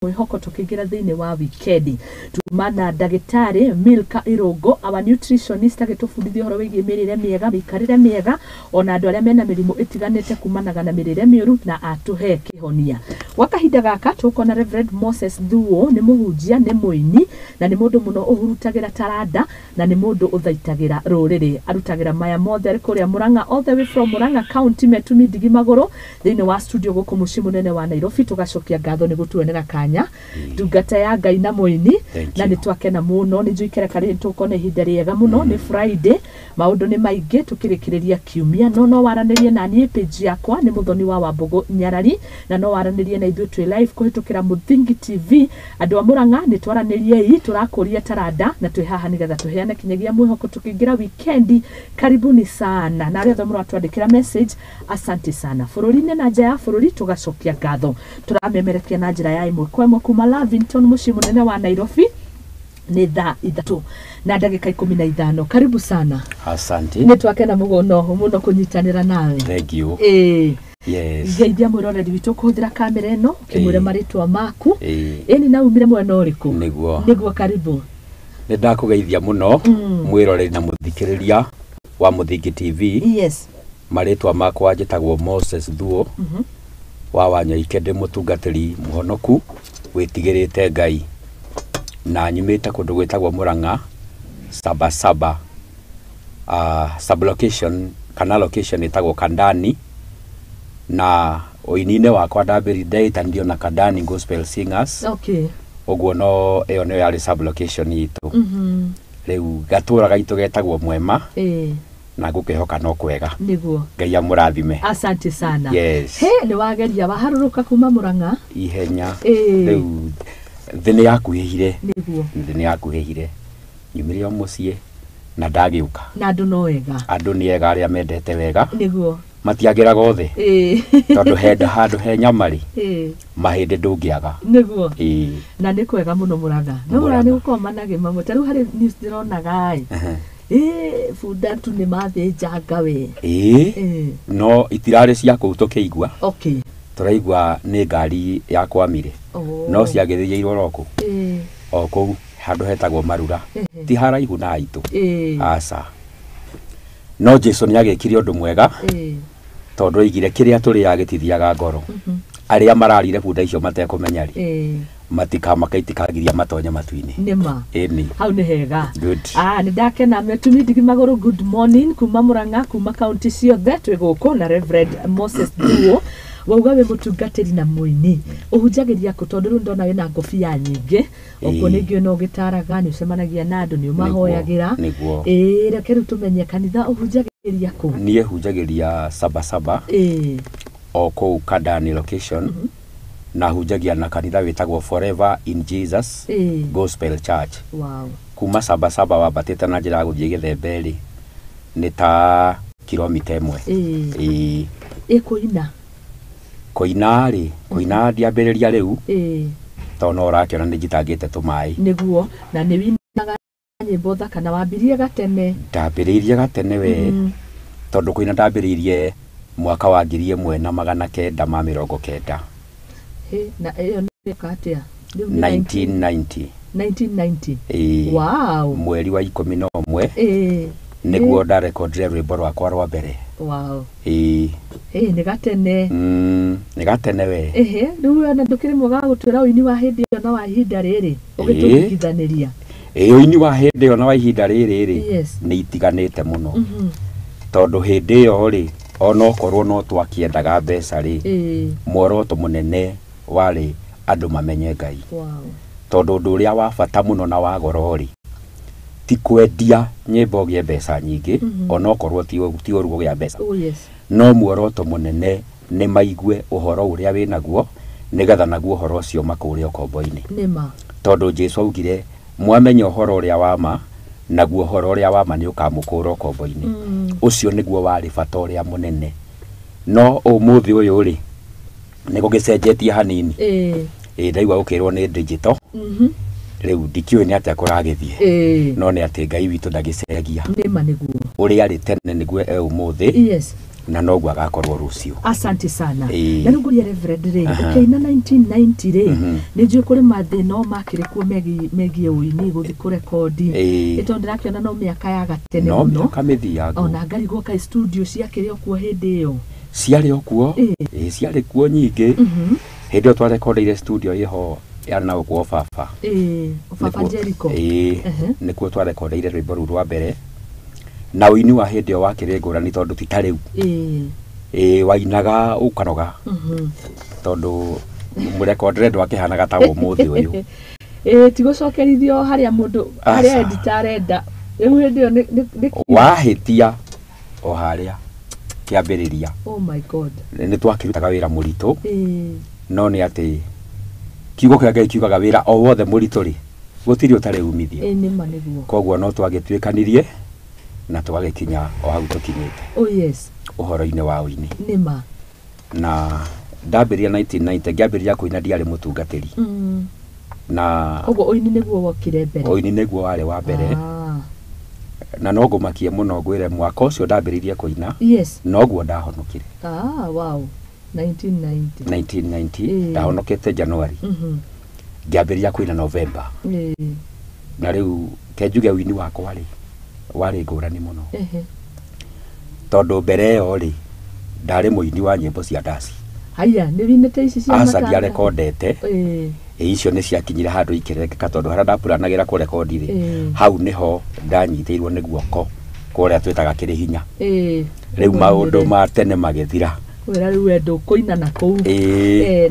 Mwĩhoko tũkĩingĩra thĩinĩ wa wikendi. Tuma na ndagĩtarĩ Milka Irũngũ, our nutritionist, agĩtũbundithia ũhoro wĩgiĩ mĩrĩre mĩega, mĩikarĩre mĩega, ona andũ arĩa mena mĩrimũ ĩtiganĩte kumanaga na mĩrĩre mĩũru, na atũhe kĩhonia. Gwa kahinda gaka tũkona Reverend Moses Thuo, nĩ mũhunjia, nĩ mũini, na nĩ mũndũ mũno ũhurutagĩra taranda, na nĩ mũndũ ũthaitagĩra rũrĩrĩ. Arutagĩra maya mothe arĩ kũrĩa Murang'a, all the way from Murang'a County, Metumi Ndigi Magũrũ, thĩinĩ wa studio gũkũ mũciĩ mũnene wa Nairobi. Tũgacokia ngatho nĩ gũtuonera kanya, ndungata ya Ngai na mũini. Thank Na you. nĩ twakena mũno, nĩ njũikere karĩ tũkona ihinda rĩega mũno. Nĩ Friday, maũndũ nĩ maingĩ tũkĩrĩkĩrĩria kiumia, no waranĩrie na niĩ, page yakwa nĩ Mũthoni wa Wambũgũ Nyarari, na no waranĩrie na ithuĩ twĩ live kũhĩtũkĩra Mũthingi TV. Andũ a Mũrang'a, nĩ twaranĩriei, tũrakũria taranda na twĩ haha nĩgetha tũheane kinyagia mwĩhoko tũkĩingĩra wikendi. Karibuni sana, na arĩa othe mũratwandĩkĩra message, asante sana. Bũrũri-inĩ na nja ya bũrũri, tũgacokia ngatho. Tũramemerekia na njĩra ya ĩmwe kwa ĩmwe kuma Lavington, mũciĩ mũnene wa Nairobi. Nĩ thaa 3 na ndagĩka 15. Karibu sana. Asante. Nĩ twakena mũno mũno kũnyitanĩra nawe. Thank you. Ĩĩ. Yes. Ngeithia mwĩroreri witũ kũhũthĩra kamera ĩno, ũkĩmwĩre marĩtwa maku. Ĩni na umire mwena ũrĩkũ? Nĩguo. Nĩguo, karibu. Nĩ ndakũgeithia mũno, mwĩroreri na mũthikĩrĩria wa Mũthingi TV. Marĩtwa makwa njĩtagwo Moses Thuo wa Wanyoike, ndĩ mũtungatĩri mũhonoku wĩtigĩrĩte Ngai, na nyumĩte kũndũ gwĩtagwo Mũrang'a, Sabasaba, sublocation kana location ĩtagwo Kandani. Na ũini-inĩ wakwa ndambĩri ndetanirio na Kandani Gospel Singers. Ũguo no ĩyo nĩyo yarĩ sublocation itũ. Rĩu gatũra gaitũ getagwo Mwema. Na ngũkĩhoka no kwega. Ngai amũrathime. Asante sana. Yes. He nĩ wageria waharũrũka kuma Mũrang'a. Ihenya. Rĩu thĩ nĩ yakuhĩhire. Thĩ nĩ yakuhĩhire, nyumire o mũciĩ na ndagĩũka. Na andũ no wega? Andũ nĩ ega, arĩa mendete wega. Matiagĩraga othe, tondũ henda handũ he nyama rĩ, mahĩndĩ ndũngĩaga. Na nĩ kwega mũno Mũrang'a, no Mũrang'a nĩ gũkorwo managĩ mamwe. Ta rĩu harĩ news ndĩronaga ĩ, bunda tu nĩ mathĩnjanga we. No itirarĩ cia kũu tũkĩigua. Tũraigua nĩ ngari yakwamire. No ciagĩthĩnjĩirwo oro kũu, o kũu handũ hetagwo Marura. Ti haraihu na aitũ. Aca, no Jesu nĩ agĩkire ũndũ mwega, tondũ oigire kĩrĩa tũrĩaga gĩtithiaga ngoro. Arĩa mararire bunda icio matekũmenya rĩ, matikamaka, itikagiria matonye matu-inĩ. Nĩ ma. Ĩni. Hau nĩ hega. Good. Ah, nĩ ndakena. Metumi Ndigi Magũrũ, good morning kuma Mũrang'a, kuma kaunti ciothe. Twĩ gũkũ na Reverend Moses Thuo. Wauga wĩ mũtungatĩri na mũini, ũhunjagĩria kũ? Tondũ rĩu ndona wĩna ngobia nyingĩ okuo. Nĩ ngĩona ũgĩtaraga, nĩ ũcemanagia na andũ, nĩ ũmahoyagĩra. Nĩguo. Reke rĩu tũmenye kanitha ũhunjagĩria kũ. Niĩ hunjagĩria Sabasaba, o kũu Kandani location, na hunjagia na kanitha wĩtagwo Forever in Jesus Gospel Church. Kuma Sabasaba wambatĩte na njĩra ya gũthiĩ Gĩthembe rĩ, nĩ ta kilomita 1. Ĩ kũina? Kũina rĩ, kũina ndiambĩrĩria rĩu, tondũ no ũrakĩona nĩ njitangĩte tũmaĩ. Nĩguo, na nĩ winaga nyĩmbo thaka, na wambirie gatene. Ndambĩrĩirie gatene we, tondũ kũina ndambĩrĩirie mwaka wa 1990. Hĩ, na ĩyo nĩ atĩa rĩu? Nĩ 1990. 1990? Ĩĩ. Mweri wa 11 nĩguo ndarekondire rwĩmbo rwakwa rwa mbere. Ĩ nĩ gatene. Nĩ gatene we. Ĩhĩ, rĩu ona ndũkĩrĩ mwega wa gũtwĩra ũini wa hĩndĩ ĩyo na wa ihinda rĩrĩ, ũgĩtũringithanĩria? Ĩĩ, ũini wa hĩndĩ ĩyo na wa ihinda rĩrĩ rĩ, nĩ itiganĩte mũno, tondũ hĩndĩ ĩyo rĩ, onokorwo no twakĩendaga mbeca rĩ, muoroto mũnene warĩ andũ mamenye Ngai. Tondũ ũndũ ũrĩa wa bata mũno na wa goro rĩ, ti kwendia nyĩmbo ũgĩe mbeca nyingĩ, onokorwo ti ũru kũgĩa mbeca, no muoroto mũnene nĩ maigue ũhoro ũrĩa wĩnaguo, nĩgetha naguo ũhoro ũcio makũũre ũkombo-inĩ. Nĩ ma. Tondũ Jesu augire, mwamenya ũhoro ũrĩa wa ma, naguo ũhoro ũrĩa wa ma nĩ ũkamũkũũra ũkombo-inĩ. Ũcio nĩguo warĩ bata ũrĩa mũnene. No ũmũthĩ ũyũ rĩ, nĩ gũgĩcenjetie hanini. Ĩ ndaigua gũkĩrwo nĩ digital. Rĩu ndikĩũĩ nĩ atĩa kũragĩthiĩ, no nĩ atĩ Ngai witũ ndagĩcenjagia. Nĩ ma, nĩguo. Ũrĩa arĩ tene nĩguo e ũmũthĩ. Na noguo agakorwo rũciũ. Asante sana. Na rĩu ngũria Reverend rĩ, ũkĩina 1990 rĩ, nĩ njũĩ kũrĩ mathĩna makĩrĩ kuo megiĩ ũini gũthiĩ kũrekondi. Ĩ tondũ ndĩrakĩona no mĩaka ya gatene no mũno. Mĩaka mĩthiangu. Ona ngarigwo kaĩ studio ciakĩrĩ o kuo hĩndĩ ĩyo. Ciarĩ o kuo. Ĩ ciarĩ kuo nyingĩ. Hĩndĩ ĩyo twarekondeire studio ĩho yarĩ na gũkũ baba. Baba Jericho. Nĩkuo twarekondeire rwĩmbo rũu rwa mbere. Na ũini wa hĩndĩ ĩyo wakĩrĩ ngũrani tondũ ti ta rĩu. Wainaga ũkanoga. Tondũ mũrekondere ndwakĩhanaga ta ũmũthĩ ũyũ. Ti gũcokerithio harĩa mũndũ harĩa editor arenda. Rĩu hĩndĩ ĩyo nĩ wahĩtia o harĩa kĩambĩrĩria. Oh my God. Nĩ twakĩrutaga wĩra mũritũ. No nĩ atĩ kiugo kĩa Ngai kiugaga wĩra o wothe mũritũ rĩ gũtirĩ ũtarĩ umithio. Nĩ ma nĩguo. Koguo no twagĩtuĩkanirie na twagĩkinya o hau tũkinyĩte. Oh yes. Ũhoro-inĩ wa ũini. Nĩ ma. Na ndambĩrĩria 1990 ngĩambĩrĩria kũina ndiarĩ mũtungatĩri. Na koguo ũini nĩguo wokire mbere. Ũini nĩguo warĩ wa mbere. Na no ngũmakie mũno ngwĩre mwaka ũcio ndambĩrĩirie kũina. Yes. Noguo ndahonokire. Wow. 1990. 1990 ndahonokete January. Ngĩambĩrĩria kũina November. Na rĩu kenjuge ũini wakwa rĩ warĩ ngũrani mũno. Tondũ mbere ĩyo rĩ ndarĩ mũini wa nyĩmbo cia ndaci. Haya, nĩ winĩte ici cia Aca matanga? ndiarekondete. Icio nĩ ciakinyire handũ ikĩrengeka tondũ harĩa ndapuranagĩra kũrekondi rĩ hau nĩho ndanyitĩirwo nĩ guoko kũrĩa twĩtaga kĩrĩ hinya. Rĩu maũndũ ma tene magĩthira. Kwĩra rĩu we ndũkũina na kũu.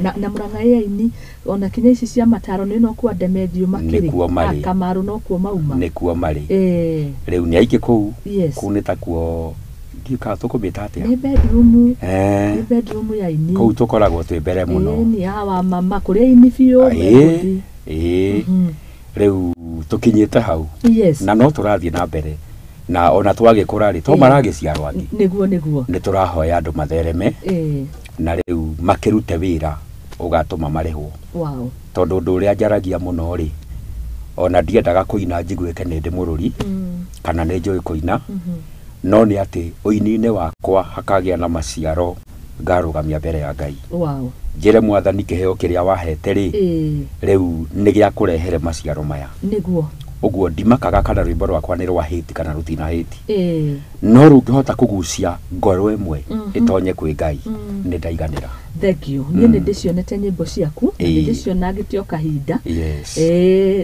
Na Mũrang'a aini ona kinya ici cia mataro nĩ no kuo Demetrio makĩrĩ. Nĩkuo marĩ. Kamaru no kuo mauma. Nĩkuo marĩ. Rĩu nĩ aingĩ kũu. Kũu nĩ takuo ndiũĩ kana tũkũmĩta atĩa. Nĩ bedroom. Nĩ bedroom ya aini. Kũu tũkoragwo twĩ mbere mũno. Nĩ hawa mama kũrĩa aini biũ. Rĩu tũkinyĩte hau. Yes. Na no tũrathiĩ na mbere. Na ona twagĩkũra rĩ to maragĩciarwo angĩ. Nĩguo nĩguo. Nĩ tũrahoya andũ mathereme. Na rĩu makĩrute wĩra ũgatũma marĩhwo. Wow. Tondũ ũndũ ũrĩa njaragia mũno rĩ ona ndiendaga kũina njiguĩke nĩ ndĩ mũrũri kana nĩ njũĩ kũina. No nĩ atĩ ũini-inĩ wakwa hakagĩa na maciaro ngarũgamia mbere ya Ngai. Wow. Njĩre mwathani kĩheo kĩrĩa wahete rĩ rĩu nĩ gĩa kũrehere maciaro maya. Nĩguo. Ũguo ndimakaga kana rwĩmbo rwakwa nĩ rwa hĩti kana rũtina hĩti. No rũngĩhota kũgucia ngoro ĩmwe ĩtonye kwĩ Ngai nĩ ndaiganĩra. Thank you. Niĩ nĩ ndĩcionete nyĩmbo ciaku na nĩ ndĩciona ngĩtio kahinda. Yes.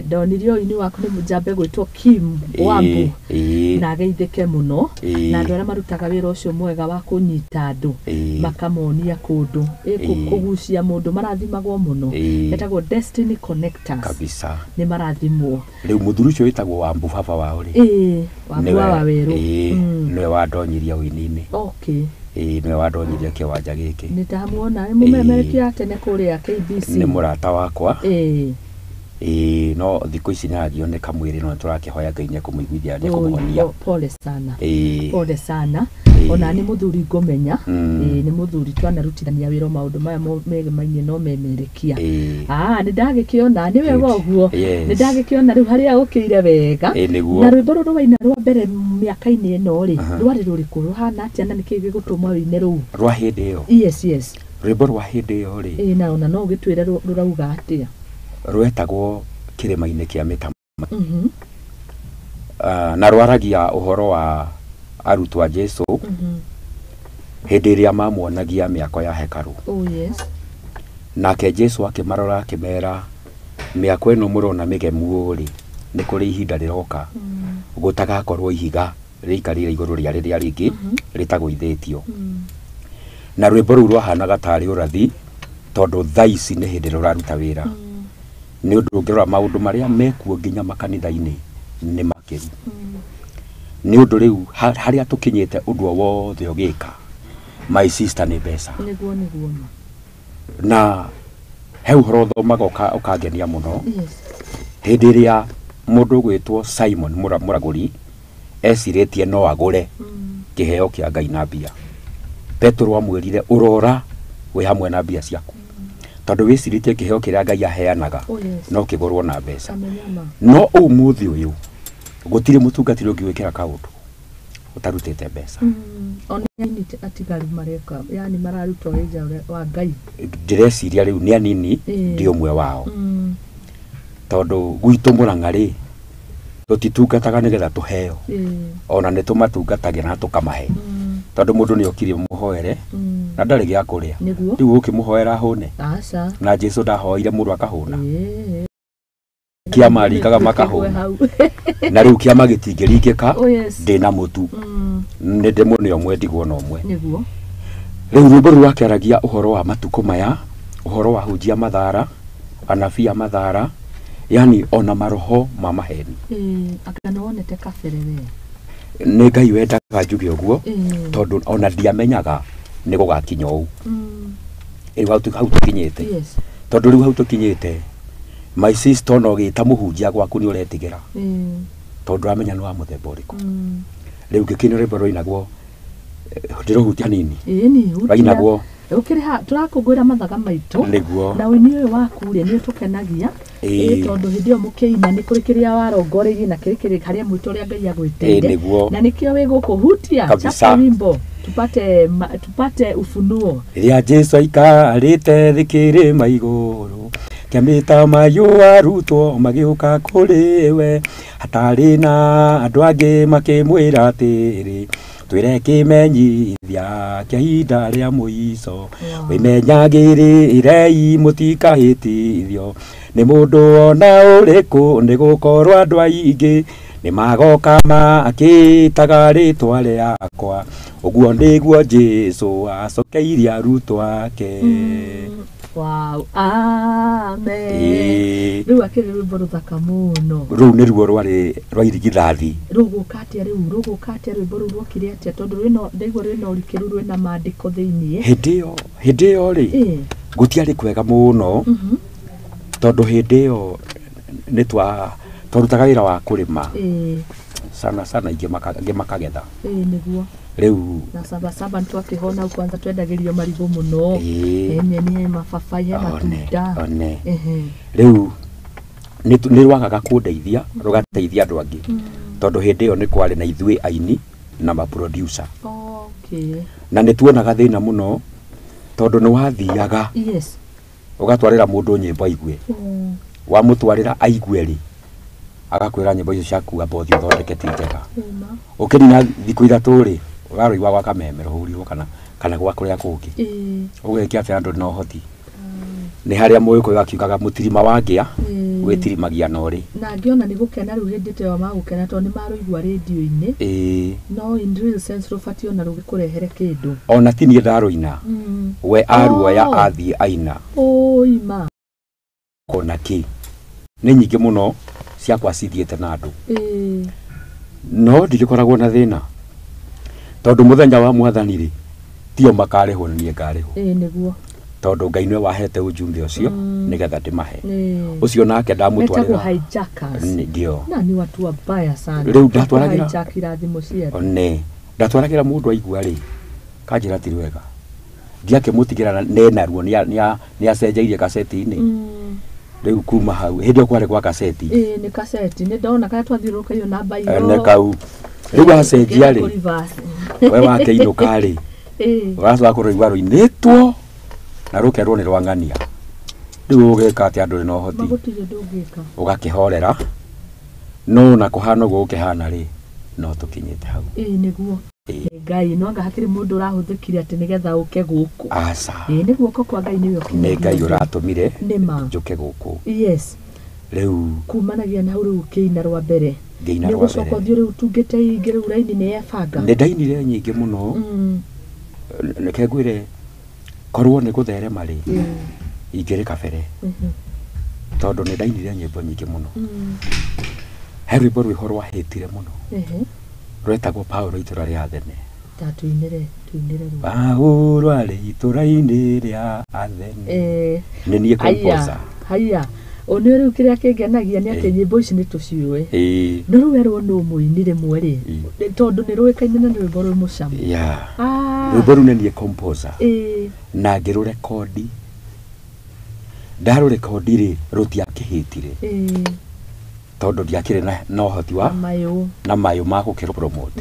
Ndonirio ũini waku nĩ mũjambe gwĩtwo Kim Wambu. Na ageithĩke mũno. Na andũ arĩa marutaga wĩra ũcio mwega wa kũnyita andũ makamonia kũndũ kũgucia mũndũ marathimagwo mũno. Etagwo Destiny Connectors. Kabisa. Nĩ marathimwo. Rĩu mũthuri ũcio wĩtagwo Wambu baba wao rĩ. Wambu wa Wawerũ. Nĩwe wandonyirie ũini-inĩ. Okay. Nĩwe wandonyirie kĩwanja gĩkĩ. Nĩ ndamuona nĩ mũmemerekia tene kũrĩa KBC. Nĩ mũrata wakwa. No thikũ ici nĩaragioneka mwĩrĩ no tũrakĩhoya Ngai nĩekũmũiguithia nĩekũmũhonia. Pole sana. Pole sana. Ona nĩ mũthuri ngũmenya. Nĩ mũthuri twanarutithania wĩra maũndũ maya megemainie no memerekia. Nĩ ndagĩkĩona nĩ wega ũguo. Nĩ ndagĩkĩona rĩu harĩa ũkĩire wega. Na rwĩmbo rũrũ waina rwa mbere mĩaka-inĩ ĩno rĩ rwarĩ rũrĩkũ rũhana atĩa na nĩkĩĩ gĩgũtũma ũine rũu? Rwa hĩndĩ ĩyo. Yes yes. Rwĩmbo rwa hĩndĩ ĩyo rĩ. Na ona no ũgĩtwĩre rũrauga atĩa? Rwetagwo kĩrĩma-inĩ kĩa mĩtama. Na rwaragia ũhoro wa arutwo a Jesu hĩndĩ ĩrĩa mamuonagia mĩako ya hekarũ. Oh yes. Nake Jesu akĩmarora akĩmera mĩako ĩno mũrona mĩgemu rĩ nĩ kũrĩ ihinda rĩroka gũtagakorwo ihiga rĩikarĩire igũrũ rĩa rĩrĩa rĩngĩ rĩtagũithĩtio. Na rwĩmbo rũu rwahanaga tarĩ ũrathi tondũ thaa ici nĩ hĩndĩ rũraruta wĩra. Nĩ ũndũ ũngĩrora maũndũ marĩa mekuo nginya makanitha-inĩ nĩ makĩru. Nĩ ũndũ rĩu harĩa tũkinyĩte ũndũ o wothe ũgĩka my sister nĩ mbeca. Nĩguo nĩguo. Na he ũhoro ũthomaga ũkangenia mũno. Hĩndĩ ĩrĩa mũndũ ũgwĩtwo Simon Mũragũri ecirĩtie no agũre kĩheo kĩa Ngai na mbia. Petero amwĩrire ũrora wĩ hamwe na mbia ciaku. Tondũ wĩcirĩtie kĩheo kĩrĩa Ngai aheanaga no kĩgũrwo na mbeca. No ũmũthĩ ũyũ gũtirĩ mũtungatĩri ũngĩwĩkĩra kaũndũ Ũtarutĩte mbeca. Ona nini atigaru mareka yani mararuta wĩra wa Ngai. Ndĩreciria rĩu nĩ anini ndi ũmwe wao. Tondũ gwitũ Murang'a rĩ tũtitungataga nĩgetha tũheo. Ona nĩ tũmatungatagĩra na tũkamahe. Tondũ mũndũ nĩ okire mũhoere na ndarĩ gĩa kũrĩa. Rĩu ũkĩmũhoera ahũne. Aca. Na Jesu ndahoire mũndũ akahũna. Kĩama ringaga makahũna. Na rĩu kĩama gĩtingĩringĩka ndĩna mũtu. Nĩ ndĩmũne ũmwe ndigwo na ũmwe. Nĩguo. Rĩu rwĩmbo rũu rwakĩaragia ũhoro wa matukũ maya, ũhoro wa hunjia mathara, anabii a mathara, yani ona maroho ma maheni. Anga nĩ wonete kabere we. Nĩ Ngai wendaga njuge ũguo tondũ ona ndiamenyaga nĩ gũgakinya ũũ. Rĩu hau tũkinyĩte. Tondũ rĩu hau tũkinyĩte my sister no gĩta mũhunjia gwaku nĩ ũretigĩra. Tondũ ndũramenya nĩ wa mũthemba ũrĩkũ. Rĩu ngĩkĩina rwĩmbo rũinagwo ndĩrũhutia nini. Rũinagwo Ũkĩrĩha tũrakũngũĩra mathaga maitũ. Nĩguo. Na ũini ũyũ waku rĩ nĩ ũtũkenagia. Tondũ hĩndĩ ĩyo mũkĩina nĩ kũrĩ kĩrĩa warongoreirie na kĩrĩ kĩrĩ harĩa mwĩto ũrĩa Ngai agwĩtĩire. Na nĩkĩo wĩ gũkũ hutia chapa wimbo tupate ufunuo. Rĩrĩa Jesu aikarĩte thĩ kĩrĩma igũrũ kĩamĩta mayũ arutwo magĩũka kũrĩ we hatarĩ na andũ angĩ makĩmwĩra atĩrĩ twĩre kĩmenyithia kĩa ihinda rĩa mũico wĩmenyagĩrĩrei mũtikahĩtithio nĩ mũndũ ona ũrĩkũ nĩ gũkorwo andũ aingĩ nĩ magoka makĩtaga rĩtwa rĩakwa ũguo nĩguo Jesu acokeirie arutwo ake. Wow, amen. Rĩu akĩrĩ rwĩmbo rũthaka mũno. Rũu nĩruo rwarĩ rwa irigithathi. Rũgũka atĩa rĩu? Rũgũka atĩa rwĩmbo rũu rwokire atĩa? Tondũ rwĩna ndaigua rwĩna ũrikĩru rwĩna maandĩko thĩiniĩ. Hĩndĩ ĩyo rĩ gũtiarĩ kwega mũno tondũ hĩndĩ ĩyo nĩ twarutaga wĩra wa kũrĩma. Sana sana ingĩ makagetha. Nĩguo. Rĩu na saba saba twakĩhona kwanza twendagĩrio marigũ mũno. Nyeni he mababai he matunda. Rĩu nĩ rwagaga kũndeithia rũgateithia andũ angĩ tondũ hĩndĩ ĩyo nĩ kwarĩ na ithuĩ aini na ma producer. Na nĩ tuonaga thĩna mũno tondũ nĩ wathiaga ũgatwarĩra mũndũ nyĩmbo aigue. Wamũtwarĩra aigue rĩ agakwĩra nyĩmbo icio ciaku amba ũthiĩ ũthondeke ti njega. Ũkĩnina thikũ ithatũ rĩ ũrarũigua gwa Kameme rũhũrirwo kana gwa kũrĩa kũngĩ. Ũgeka atĩa andũ na ũhoti. Nĩ harĩa mũgĩkũyũ akiugaga mũtirima wa ngĩa wĩtirimagia na ũrĩ. Na ngĩona nĩ gũkena rĩu hĩndĩ ta ĩyo magũkena tondũ nĩ marũigua rĩndiũ-inĩ. No in real sense rũbatiĩ ona rũgĩkũrehere kĩndũ. Ona ti niĩ ndarũina. We aruoya athiĩ aina. Ũima. Kona kĩ. Nĩ nyingĩ mũno ciakwa cithiĩte na andũ. No ndigĩkoragwo na thĩna tondũ mũthenya wa mwathani rĩ tio makarĩhwo nĩ niĩ ngarĩhwo. Nĩguo. Tondũ Ngai nĩwe wahete ujumbe ũcio nĩgetha ndĩmahe. Ũcio nake ndamũtwarĩra. Metagwo hijackers. Ndio. Na ni watu wabaya sana. Rĩu ndatwaragĩra hijack irathimo ciao. One. Ndatwaragĩra mũndũ aigua rĩ kanjĩra ti wega. Ndiakĩmũtigĩra nenaruo nĩ acenjeirie kaseti-inĩ. Rĩu kuma hau hĩndĩ ĩyo kwarĩ gwa kaseti. Nĩ kaseti nĩ ndona karĩa twathiũrũrũkairio namba iyo. Nĩ kau. Rĩu acenjia rĩ we wakĩinũka rĩ ũgacoka kũrũigua rũinĩtwo na rũkerwo nĩ rwa ng'ania. Rĩu ũgĩka atĩa ndũrĩ na ũhoti. Gũtirĩ ũndũ ũngĩka. Ũgakĩhorera no na kũhana ũguo gũkĩhana rĩ no tũkinyĩte hau. Nĩguo. Ngai no anga hakĩrĩ mũndũ ũrahũthĩkire atĩ nĩgetha ũke gũkũ. Aca. Nĩ guoko kwa Ngai nĩwe ũkinyĩte. Nĩ Ngai ũratũmire njũke gũkũ. Rĩu kumanagia na hau rĩu ũkĩina rwa mbere. Ngĩina rwa mbere. Nĩ gũcoka ũthiĩ rĩu tungĩte ingĩ rĩu raini nĩ yebanga. Nĩ ndainire nyingĩ mũno. Reke ngwĩre korwo nĩ gũtherema rĩ ingĩrĩ kabere. Tondũ nĩ ndainire nyĩmbo nyingĩ mũno. He rwĩmbo rwĩho rwahĩtire mũno. Rwetagwo Paũlũ itũra rĩa Athene. Ta tuinĩre rwĩmbo. Paũlũ arĩ itũra-inĩ rĩa Athene. Nĩ niĩ composer. Haiya. Nĩ rĩu kĩrĩa kĩngenagia nĩ atĩ nyĩmbo ici nĩ tũciũĩ. No rĩu werwo nũ mũini rĩmwe rĩ tondũ nĩ rũĩkaine na nĩ rwĩmbo rwĩ mũcamo. Rwĩmbo rũu nĩ niĩ composer. Na ngĩrũrekondi. Ndarũrekondi rĩ rũtiakĩhĩtire. Tondũ ndiakĩrĩ na ũhoti wa na mayũ ma gũkĩrũ promote.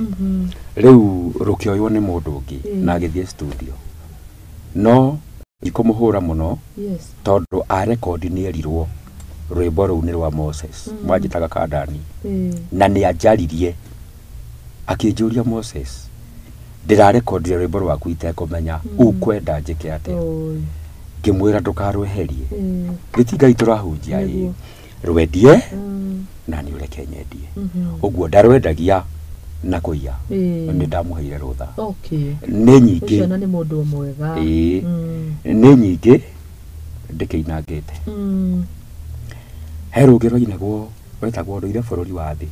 Rĩu rũkĩoywo nĩ mũndũ ũngĩ na agĩthiĩ studio. No ikũmũhũra mũno tondũ a rekondi nĩ erirwo rwĩmbo rũu nĩ rwa Moses. Mwanjĩtaga Kandani. Na nĩ anjaririe akĩnjũria Moses ndĩrarekondire rwĩmbo rwaku itekũmenya ũkwenda njĩke atĩa. Ngĩmwĩra ndũkarweherie. Gĩti Ngai tũrahunjia ĩ rwendie na nĩ ũreke nyendie. Ũguo ndarwendagia na kũiya. Nĩ ndamũheire rũtha. Nĩ nyingĩ. Ũcio nĩ mũndũ mwega. Nĩ nyingĩ ndĩkĩinangĩte. He rũngĩ rwainagwo rwetagwo Ndũire bũrũri wa thĩ.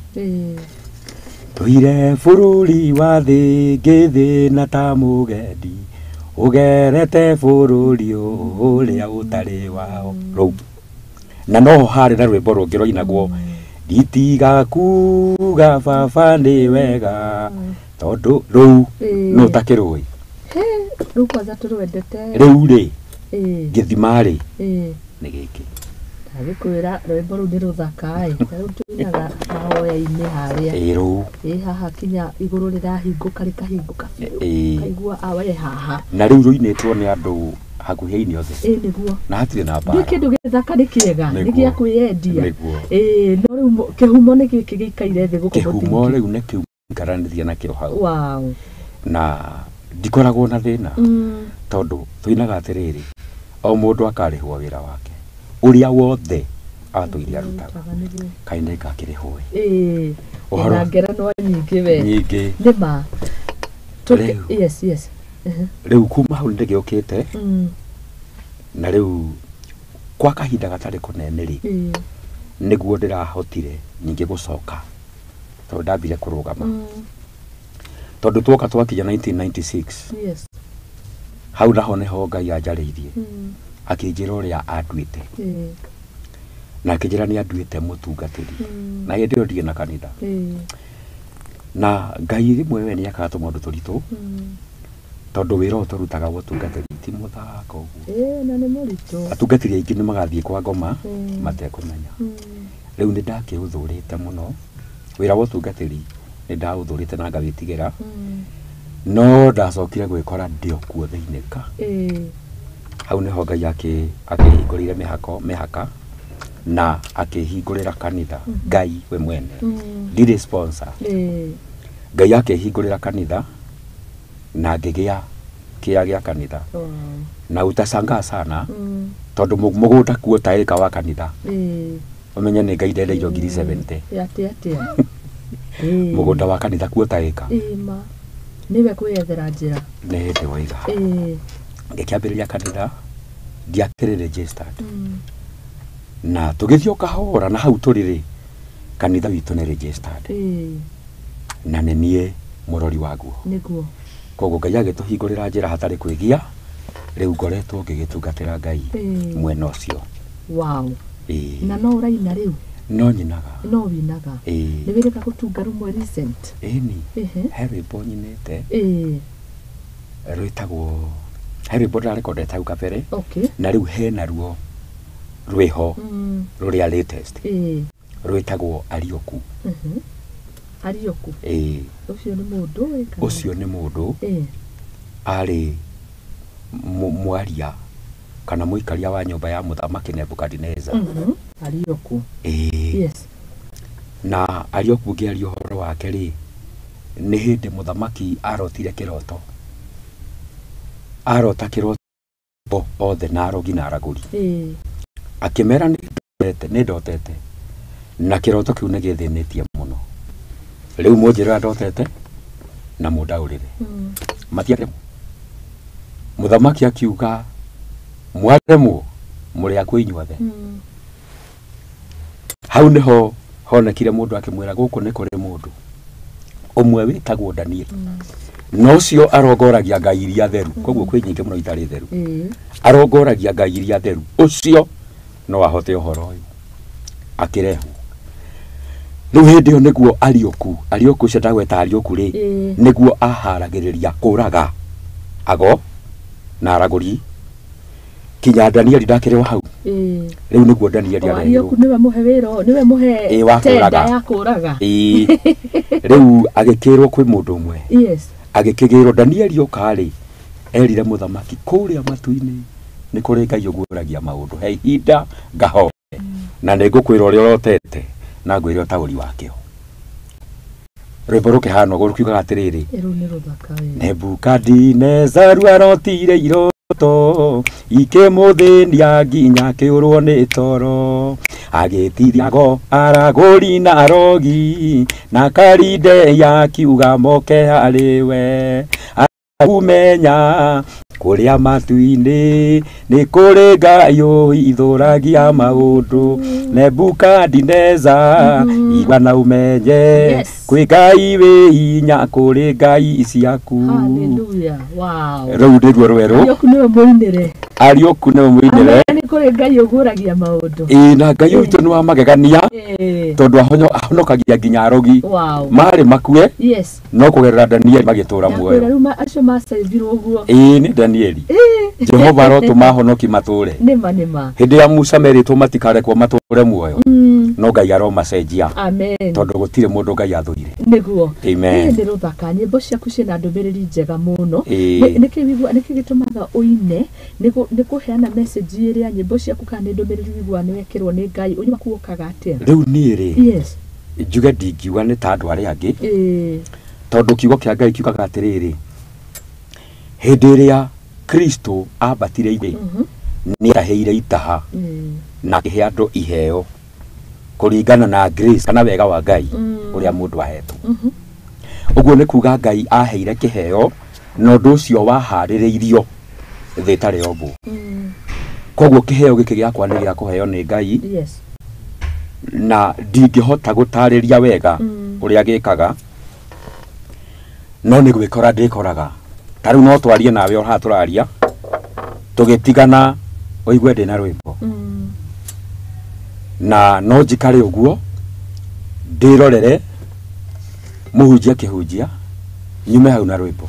Ndũire bũrũri wa thĩ ngĩthĩna ta mũgendi ũgerete bũrũri ũrĩa ũtarĩ wao. Rũu. Na noho harĩ na rwĩmbo rũngĩ rwainagwo nditiga kuga baba nĩ wega tondũ rũu no ũtakĩrũĩ. Rũu kwanza tũrwendete. Rĩu rĩ gĩthima rĩ nĩ gĩkĩ. Ndagĩkwĩra rwĩmbo rũu nĩ rũthaka ĩ. Rĩu tũinaga mahoya-inĩ harĩa. Ĩ rũu. Ĩ haha kinya igũrũ rĩrahingũka rĩkahingũka biũ. Ũkaigua awe haha. Na rĩu rũinĩtwo nĩ andũ hakuhĩ inĩ othe. Ĩ nĩguo. Na hatirĩ na mbara. Nĩ kĩndũ gĩthaka nĩ kĩega. Nĩ gĩa kwĩyendia. Ĩ no rĩu kĩhumo nĩ gĩkĩ gĩikaire thĩ gũkũ mũthingi. Kĩhumo rĩu nĩ kĩu ikaranĩria nakĩo hau. Wow. Na ndikoragwo na thĩna. Tondũ tũinaga atĩrĩrĩ o mũndũ akarĩhwo wĩra wake. Ũrĩa wothe atũire arutaga. Kaĩ nĩ ngakĩrĩhwo ĩ. Ũhoro ngerenwa nyingĩ we. Nyingĩ. Nĩ ma. Yes yes. Rĩu kuma hau nĩndĩgĩũkĩte. Na rĩu kwa kahinda gatarĩ kũnene rĩ nĩguo ndĩrahotire ningĩ gũcoka tondũ ndambire kũrũgama. Tondũ twoka twakinya 1996. Yes. Hau naho nĩho Ngai anjarĩirie. Akĩnjĩra ũrĩa anduĩte. Na akĩnjĩra nĩ anduĩte mũtungatĩri. Na hĩndĩ ĩyo ndirĩ na kanitha. Na Ngai rĩmwe we nĩ ekaga tũmaũndũ tũritũ. Tondũ wĩra ũyũ tũrutaga wa ũtungatĩri ti mũthako ũguo. Na nĩ mũritũ. Atungatĩri aingĩ nĩ magathiĩ kwa ngoma matekũmenya. Rĩu nĩ ndakĩũthũrĩte mũno. Wĩra wa ũtungatĩri nĩ ndaũthũrĩte na ngawĩtigĩra. No ndacokire gwĩkora ndĩ o kuo thĩinĩ ka. Hau nĩho Ngai akĩhingũrĩire mĩhaka na akĩhingũrĩra kanitha. Ngai we mwene. Ndirĩ sponsor. Ngai akĩhingũrĩra kanitha na ngĩgĩa kĩya gĩa kanitha. Na utashangaa sana tondũ mũgũnda kuo ta ĩka wa kanitha. Ũmenye nĩ Ngai ndendeirwo ngiri 70. Atĩa atĩa. Mũgũnda wa kanitha kuo ta ĩka. Ma. Nĩwe kwĩyethera njĩra. Nĩ hĩndĩ waiga. Ngĩkĩambĩrĩria kanitha ndiakĩrĩ registered. Na tũgĩthiĩ o kahora na hau tũrĩ rĩ kanitha witũ nĩ registered. Na nĩ niĩ mũrori waguo. Nĩguo. Koguo Ngai agĩtũhingũrĩra njĩra hatarĩ kwĩgia rĩu ngoretwo ngĩgĩtungatĩra Ngai mwena ũcio. Wow. Na no ũraina rĩu? No nyinaga. No winaga. Nĩ wĩrĩga gũtunga rũmwe recent? Ĩni. He rwĩmbo nyinĩte. Rwĩtagwo he rwĩmbo ndĩrarekondete hau kabere. Na rĩu hena ruo rwĩho rũrĩa latest. Rwĩtagwo Arioku. Arioku. Ũcio nĩ mũndũ? Ũcio nĩ mũndũ. Arĩ mwaria kana mũikaria wa nyũmba ya mũthamaki Nebukadineza. Arioku. Yes. Na Arioku ngĩaria ũhoro wake rĩ nĩ hĩndĩ mũthamaki arotire kĩroto. Arota kĩroto othe na arogi na aragũri. Akĩmera nĩ ndotete na kĩroto kĩu nĩ gĩthĩnĩtie mũno. Rĩu mũnjĩre ndotete na mũndaũrĩre. Matiaremwo. Mũthamaki akiuga mwaremwo mũrĩ akuo inyuothe. Hau nĩho honekire mũndũ akĩmwĩra gũkũ nĩ kũrĩ mũndũ ũmwe wĩtagwo Daniel. Na ũcio arongoragia ngai iria theru. Koguo kwĩ nyingĩ mũno itarĩ theru. Arongoragia ngai iria theru. Ũcio no ahote ũhoro ũyũ. Akĩrehwo. Rĩu hĩndĩ ĩyo nĩguo Arioku, Arioku ũcio ndagweta Arioku rĩ, nĩguo aharagĩrĩria kũraga ago na aragũri. Kinya Danieli ndakĩrĩ hau. Rĩu nĩguo Danieli arehirwo. Nĩwe mũhe wĩra, nĩwe mũhe tenda ya kũraga. Rĩu agĩkĩrwo kwĩ mũndũ ũmwe. Yes. Agĩkĩgĩrwo Danieli ũka-rĩ, erire mũthamaki kũrĩa matu-inĩ nĩ kũrĩ Ngai ũguũragia maũndũ. He ihinda ngahoe na nĩngũkwĩra ũrĩa ũrotete na ngwĩre ũtaũri wakĩo. Rwĩmbo rũkĩhana ũguo rũkiugaga atĩrĩrĩ, Nebukadinezaru arotire iroto ikĩmũthĩnia nginya akĩũrwo nĩ toro, agĩtithiago aragũri na arogi na karinde akiuga moke harĩ we, akumenya kũrĩa matu-inĩ nĩ kũrĩ Ngai ũhithũragia maũndũ. Nebukadineza igua na ũmenye kwĩ Ngai wĩ hinya kũrĩ ngai ciaku. Hallelujah. Wow. Rũu nĩruo rwerũ. Arioku nĩwe mũinĩre. Arioku nĩwe mũinĩre. Nĩ kũrĩ Ngai ũguũragia maũndũ. Ĩĩ, na Ngai witũ nĩ wa magegania tondũ ahonokagia nginya arogi. Marĩ makue. Yes. No kũgerera Danieli magĩtũra muoyo. Rĩu acio macaibirwo ũguo. Ĩĩ, nĩ Danieli. Jehova arotũma ahonoki matũre. Nĩma nĩma. Hĩndĩ ya Musa merĩtwo matikarekwo matũre muoyo. No Ngai aromacenjia. Amen. Tondũ gũtirĩ mũndũ Ngai athũire. Nĩguo. Amen. Nĩ rũthaka nyĩmbo ciaku ciĩna ndũmĩrĩri njega mũno. Nĩkĩ wĩigua nĩkĩ gĩtũmaga ũine nĩ kũheana message ĩrĩa nyĩmbo ciaku kana nĩ ndũmĩrĩri wĩigua nĩ wekĩrwo nĩ Ngai ũnyua waku ũkaga atĩa? Rĩu niĩ rĩ. Yes. Njuge ndingiuga nĩ ta andũ arĩa angĩ. Tondũ kiugo kĩa Ngai kiugaga atĩrĩrĩ, hĩndĩ ĩrĩa Kristo ambatire igũrũ nĩ ataheire itaha na akĩhe andũ iheo kũringana na grace kana wega wa Ngai ũrĩa mũndũ ahetwo. Ũguo nĩ kuga Ngai aheire kĩheo na ũndũ ũcio waharĩrĩirio thĩ ĩtarĩ yombwo. Koguo kĩheo gĩkĩ gĩakwa nĩ gĩa kũheo nĩ Ngai. Yes. Na ndingĩhota gũtarĩria wega ũrĩa gĩkaga, no nĩ gwĩkora ndĩkoraga. Ta rĩu no twarie nawe o haha tũraria tũgĩtigana ũigue ndĩna rwĩmbo. Na no njikare ũguo ndĩrorere mũhunjia akĩhunjia nyume hau na rwĩmbo.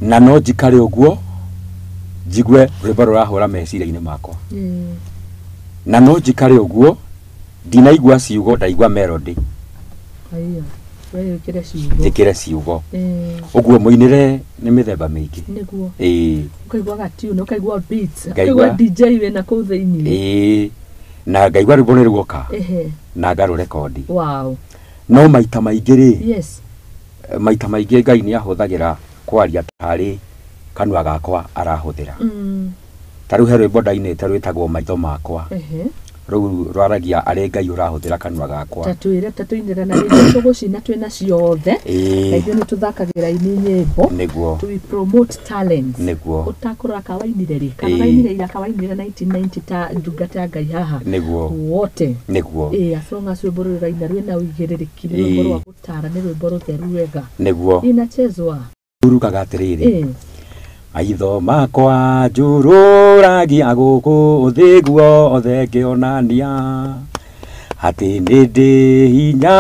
Na no njikare ũguo njigue rwĩmbo rũrahũra meciria-inĩ makwa. Na no njikare ũguo ndinaigua ciugo ndaigua melody. Njĩkĩre ciugo. Ũguo mũinĩre nĩ mĩthemba mĩingĩ. Nĩguo. Ĩĩ. Ũkaigua gatune, ũkaigua beats, ũkaigua DJ wĩna kũu thĩinĩ. Ĩĩ. Na ngaigua rwĩmbo nĩ ruoka. Na ngarũrekondi. Wow. No maita maingĩ rĩ. Yes. Maita maingĩ Ngai nĩ ahũthagĩra kwaria tarĩ kanua gakwa arahũthĩra. Ta rĩu he rwĩmbo ndainĩte rwĩtagwo maitho makwa. Rũu rwaragia arĩ Ngai ũrahũthĩra kanua gakwa. Ta twĩre ta tũinĩre na rĩngĩ tũgũcina twĩna ciothe. Na ithuĩ nĩ tũthakagĩra ini nyĩmbo. Nĩguo. To promote talents. Nĩguo. Ũtakũrora kawainire rĩ. Kana kainire ira kawainire 1990 ta ndungata ya Ngai haha. Nĩguo. Wote. Nĩguo. Ĩĩ, as long as rwĩmbo rũrũ raina rwĩna ũigĩrĩrĩki, nĩ rwĩmbo rwa gũtara, nĩ rwĩmbo rũtheru wega. Nĩguo. Inachezwa. Rugaga atĩrĩrĩ. Maitho makwa njũrũragia gũkũ thĩ guothe ngĩonania atĩ nĩ ndĩ hinya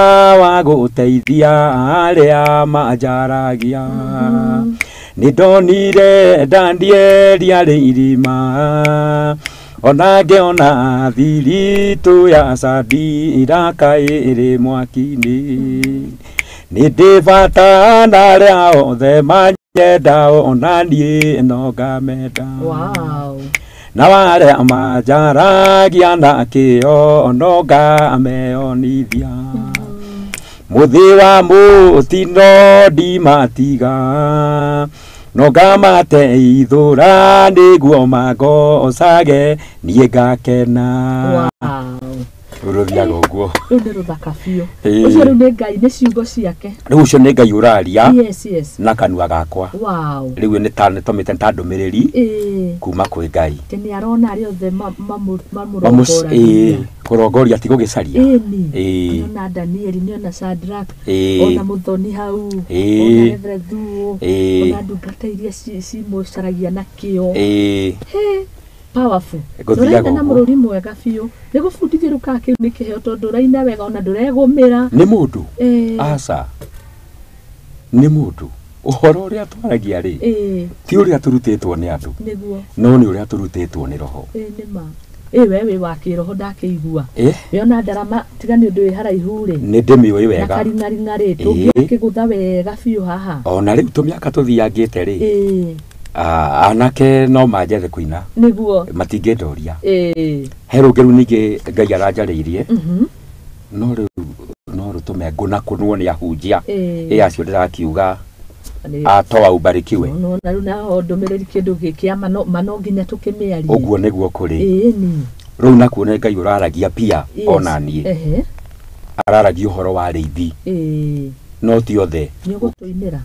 wa gũteithia arĩa manjaragia. Nĩ ndonire Danieli arĩ irima ona ngĩona thiritũ ya Sadiraka ĩrĩ mwaki-inĩ. Nĩ ndĩ bata na arĩa othe manyenda ona niĩ no ngamenda. Wow. Na arĩa manjaragia na kĩo no ngameonithia. Mũthĩ wa mũtino ndimatiga no ngamateithũra nĩguo mangocage niĩ ngakena. Wow. Rũthiaga ũguo. Rũu nĩ rũthaka biũ. Ũcio rĩu nĩ Ngai, nĩ ciugo ciake. Rĩu ũcio nĩ Ngai ũraria. Yes, yes. Na kanua gakwa. Wow. Rĩu nĩ ta nĩtũmĩte ta ndũmĩrĩri kuma kwĩ Ngai. Atĩ nĩ arona arĩa othe mamũrongoragia. Kũrongoria ti gũgĩcaria. Ĩni. Nĩona Danieli, nĩona Shadrach, ona Mũthoni hau, ona Reverend Thuo, ona ndungata iria cimũcaragia na kĩo. Powerful. Ũraina na mũrũri mwega biũ. Nĩ gũbundithia rĩu kana kĩu nĩ kĩheo tondũ ũraina wega ona ndũregũmĩra. Nĩ mũndũ. Aca. Nĩ mũndũ. Ũhoro ũrĩa twaragia rĩ ti ũrĩa tũrutĩtwo nĩ andũ no nĩ ũrĩa tũrutĩtwo nĩ roho. Nĩ ma. We wĩ wa kĩroho ndakĩigua. We ona ndarama tiga nĩ ũndũ wĩ haraihu rĩ. Nĩ ndĩmĩũĩ wega. Na karing'aring'a rĩ tũngĩkĩgũtha wega biũ haha. Ona rĩu tũmĩaka tũthiangĩte rĩ. Anake no manjethe kũina. Nĩguo. Matingĩndoria. He rũngĩ rĩu ningĩ Ngai aranjarĩirie. No rĩu no rũtũme ngũnakũnwo nĩ ahunjia. Acio ndĩrakiuga atoa ubarikiwe. No na rĩu naho ndũmĩrĩri kĩndũ gĩkĩ mano nginya tũkĩmĩarie. Ũguo nĩguo kũrĩ. Rĩu nakuo nĩ Ngai ũraragia pia ona niĩ. Araragia ũhoro wa arĩithi. No ti othe. Nĩ ũgũtũinĩra.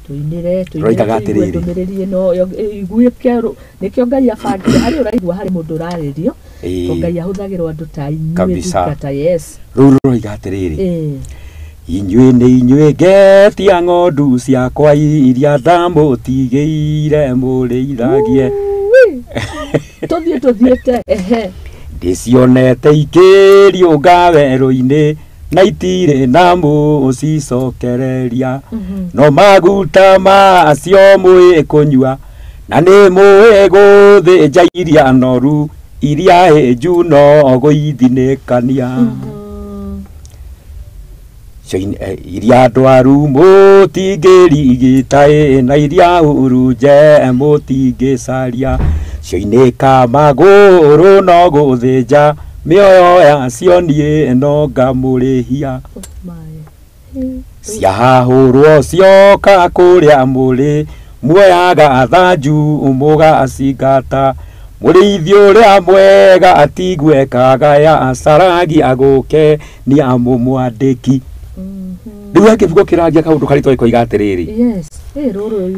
Tũinĩre Roigaga atĩrĩrĩ. Ndũmĩrĩri ĩno iguĩke nĩkĩo Ngai abangire harĩ ũraigua harĩ mũndũ ũrarĩrio. To Ngai ahũthagĩrwo andũ ta inyuĩ ndungata. Yes. Rĩu rũroiga atĩrĩrĩ. Inyuĩ nĩ inyuĩ ngetia ng'ondu ciakwa iria ndamũtigĩire mũrĩithagie. Tũthiĩ tũthiĩte. Ndĩcionete ikĩriũnga werũ-inĩ na itirĩ na mũcicokereria. No maguta macio mũĩ kũnyua na nĩ mũĩ gũthĩnja iria noru iria hĩnju no gũithinĩkania. Iria ndwaru mũtingĩrigita na iria hurunje mũtingĩcaria. Cioinĩka magũrũ no gũthĩnja mĩoyo yacio niĩ no ngamũrĩhia. Ciahahũrwo cioka kũrĩa mũrĩ muoyaga thanju mũgacingata. Mũrĩithi ũrĩa mwega atigwekaga ya acaragia gũke nĩ amũmwandĩki. Rĩu he kĩbugo kĩragia kaũndũ karitũ koiga atĩrĩrĩ. Yes. Rũrũ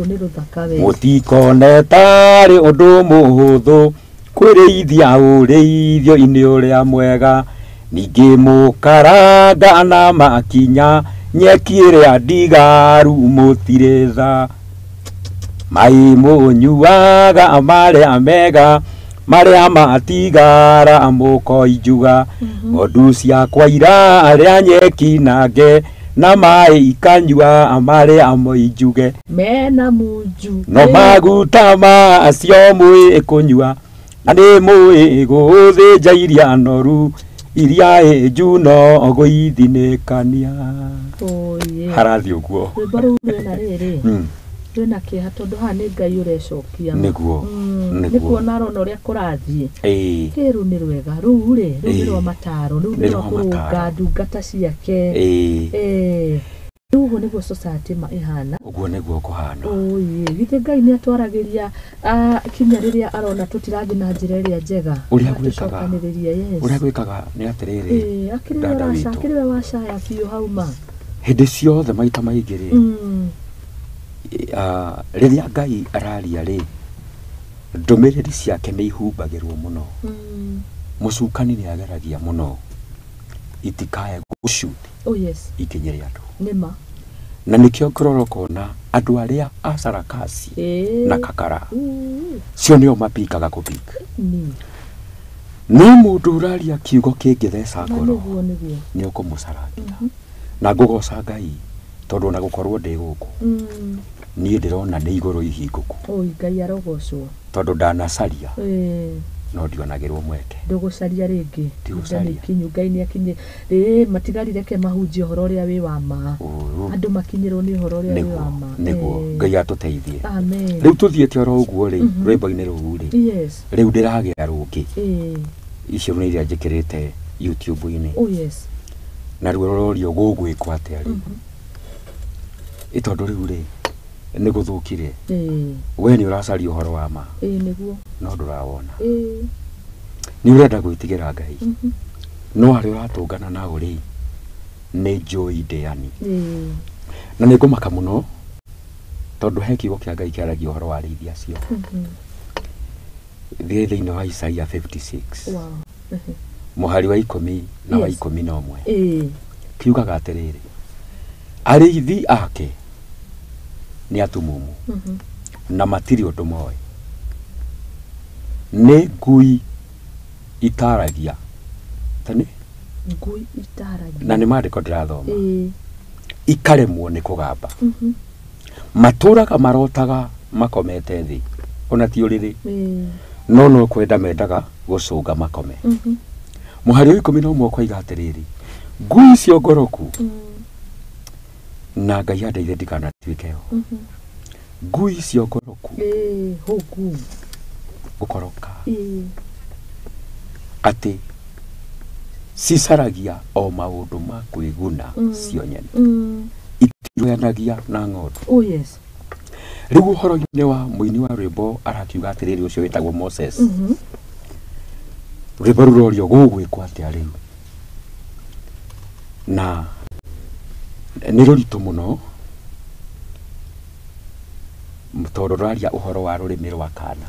nĩ rũthaka we. Mũtikone tarĩ ũndũ mũhũthũ kwĩrĩithia ũrĩithio-inĩ ũrĩa mwega. Ningĩ mũkaranga na makinya nyeki ĩrĩa ndigaru mũtirĩ tha. Maĩ mũnyuaga marĩa mega marĩa matigara mũkoinjuga. Ng'ondu ciakwa irarĩa nyeki nange na maĩ ikanyua marĩa moinjuge. Mena munju. No maguta macio mũĩ kũnyua na nĩ mũĩ gũthĩnja iria noru iria hĩnju no gũithinĩkania. Harathiĩ ũguo. Rwĩmbo rũu rwĩna rĩrĩ. Rwĩna kĩeha tondũ haha nĩ Ngai ũrecokia. Nĩguo. Nĩ kuona arona ũrĩa kũrathiĩ. Rũu nĩ rwega. Rũu rĩ, rũu nĩ rwa mataro, rũu nĩ rwa kũrũnga ndungata ciake. Rĩu ũguo nĩguo society ĩhana. Ũguo nĩguo kũhana. Githĩ Ngai nĩ atwaragĩria kinya rĩrĩa arona tũtirathiĩ na njĩra ĩrĩa njega. Ũrĩa gwĩkaga nĩ atĩrĩrĩ. Akĩrĩ we wacaya biũ hau ma. Hĩndĩ ciothe maita maingĩ rĩ. Rĩrĩa Ngai araria rĩ ndũmĩrĩri ciake nĩ ihumbagĩrwo mũno. Mũcukani nĩ ageragia mũno itikae gũcuthi. Oh yes. Ikinyĩre andũ. Nĩ ma. Na nĩkĩo ngĩrora ũkona andũ arĩa a sarakasi na kakara cio nĩo mapikaga kũpika. No mũndũ ũraria kiugo kĩngĩtheca ngoro nĩ ũkũmũcarangĩra. Na ngũgoca Ngai tondũ ona gũkorwo ndĩ gũkũ niĩ ndĩrona nĩ igũrũ ihingũku. Ngai arogocwo. Tondũ ndanacaria no ndionagĩrwo mweke. Ndũgũcaria rĩngĩ. Ndigũcaria. Kinyu Ngai nĩ akinye. Matigarire ke mahunjie ũhoro ũrĩa wĩ wa ma. Andũ makinyĩrwo nĩ ũhoro ũrĩa wĩ wa ma. Nĩguo Ngai atũteithie. Amen. Rĩu tũthiĩte oro ũguo rĩ rwĩmbo-inĩ rũu rĩ. Yes. Rĩu ndĩragĩa rũngĩ. Icio nĩ iria njĩkĩrĩte YouTube-inĩ. Oh yes. Na ruo rũrorio gũgwĩkwo atĩa rĩ. Tondũ rĩu rĩ nĩ gũthũkire. We nĩ ũracaria ũhoro wa ma. Nĩguo. No ndũrawona. Nĩ ũrenda gwĩtigĩra Ngai. No harĩa ũratũngana nao rĩ nĩ njũi ndĩani. Na nĩ ngũmaka mũno tondũ he kiugo kĩa Ngai kĩaragia ũhoro wa arĩithi acio. Thiĩ thĩinĩ wa Isaia 56. Mũhari wa 10 na wa 11. Kiugaga atĩrĩrĩ. Arĩithi ake nĩ atumumu na matirĩ ũndũ moĩ. Nĩ ngui itaragia. Tani? Ngui itaragia. Na nĩ maandĩko ndĩrathoma. Ikaremwo nĩ kũgamba. Matũraga marotaga makomete thĩ ona ti ũrĩrĩ no no kwenda mendaga gũcũnga makome. Mũhari wa 11 ũkoiga atĩrĩrĩ, ngui icio ngoroku na Ngai andeithie ndikanatuĩke ho. Ngui icio ngoroku huku gũkoroka atĩ cicaragia o maũndũ ma kwĩguna cio nyene, itiroyanagia na ng'ondu. Oh yes. Rĩu ũhoro-inĩ wa mũini wa rwĩmbo arakiuga atĩrĩrĩ, ũcio wĩtagwo Moses, rwĩmbo rũrorio gũgwĩkwo atĩa rĩu, na nĩ rũritũ mũno tondũ rũraria ũhoro wa rũrĩmĩ rwa kana,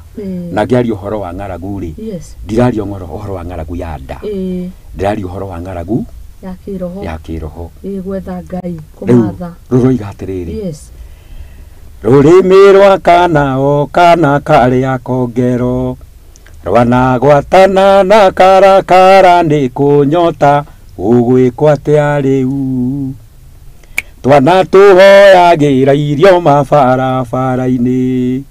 na ngĩaria ũhoro wa ng'aragu rĩ, ndiraria ũhoro wa ng'aragu ya nda, ndiraria ũhoro wa ng'aragu ya kĩroho, ya kĩroho, gwetha Ngai kũmatha. Rũroiga atĩrĩrĩ, rũrĩmĩ rwa kana o kana karĩa kongero rwanagwatana na karakara nĩ kũnyota gũgwĩkwo atĩa rĩu, twana tũhoyagĩra irio mabarabara-inĩ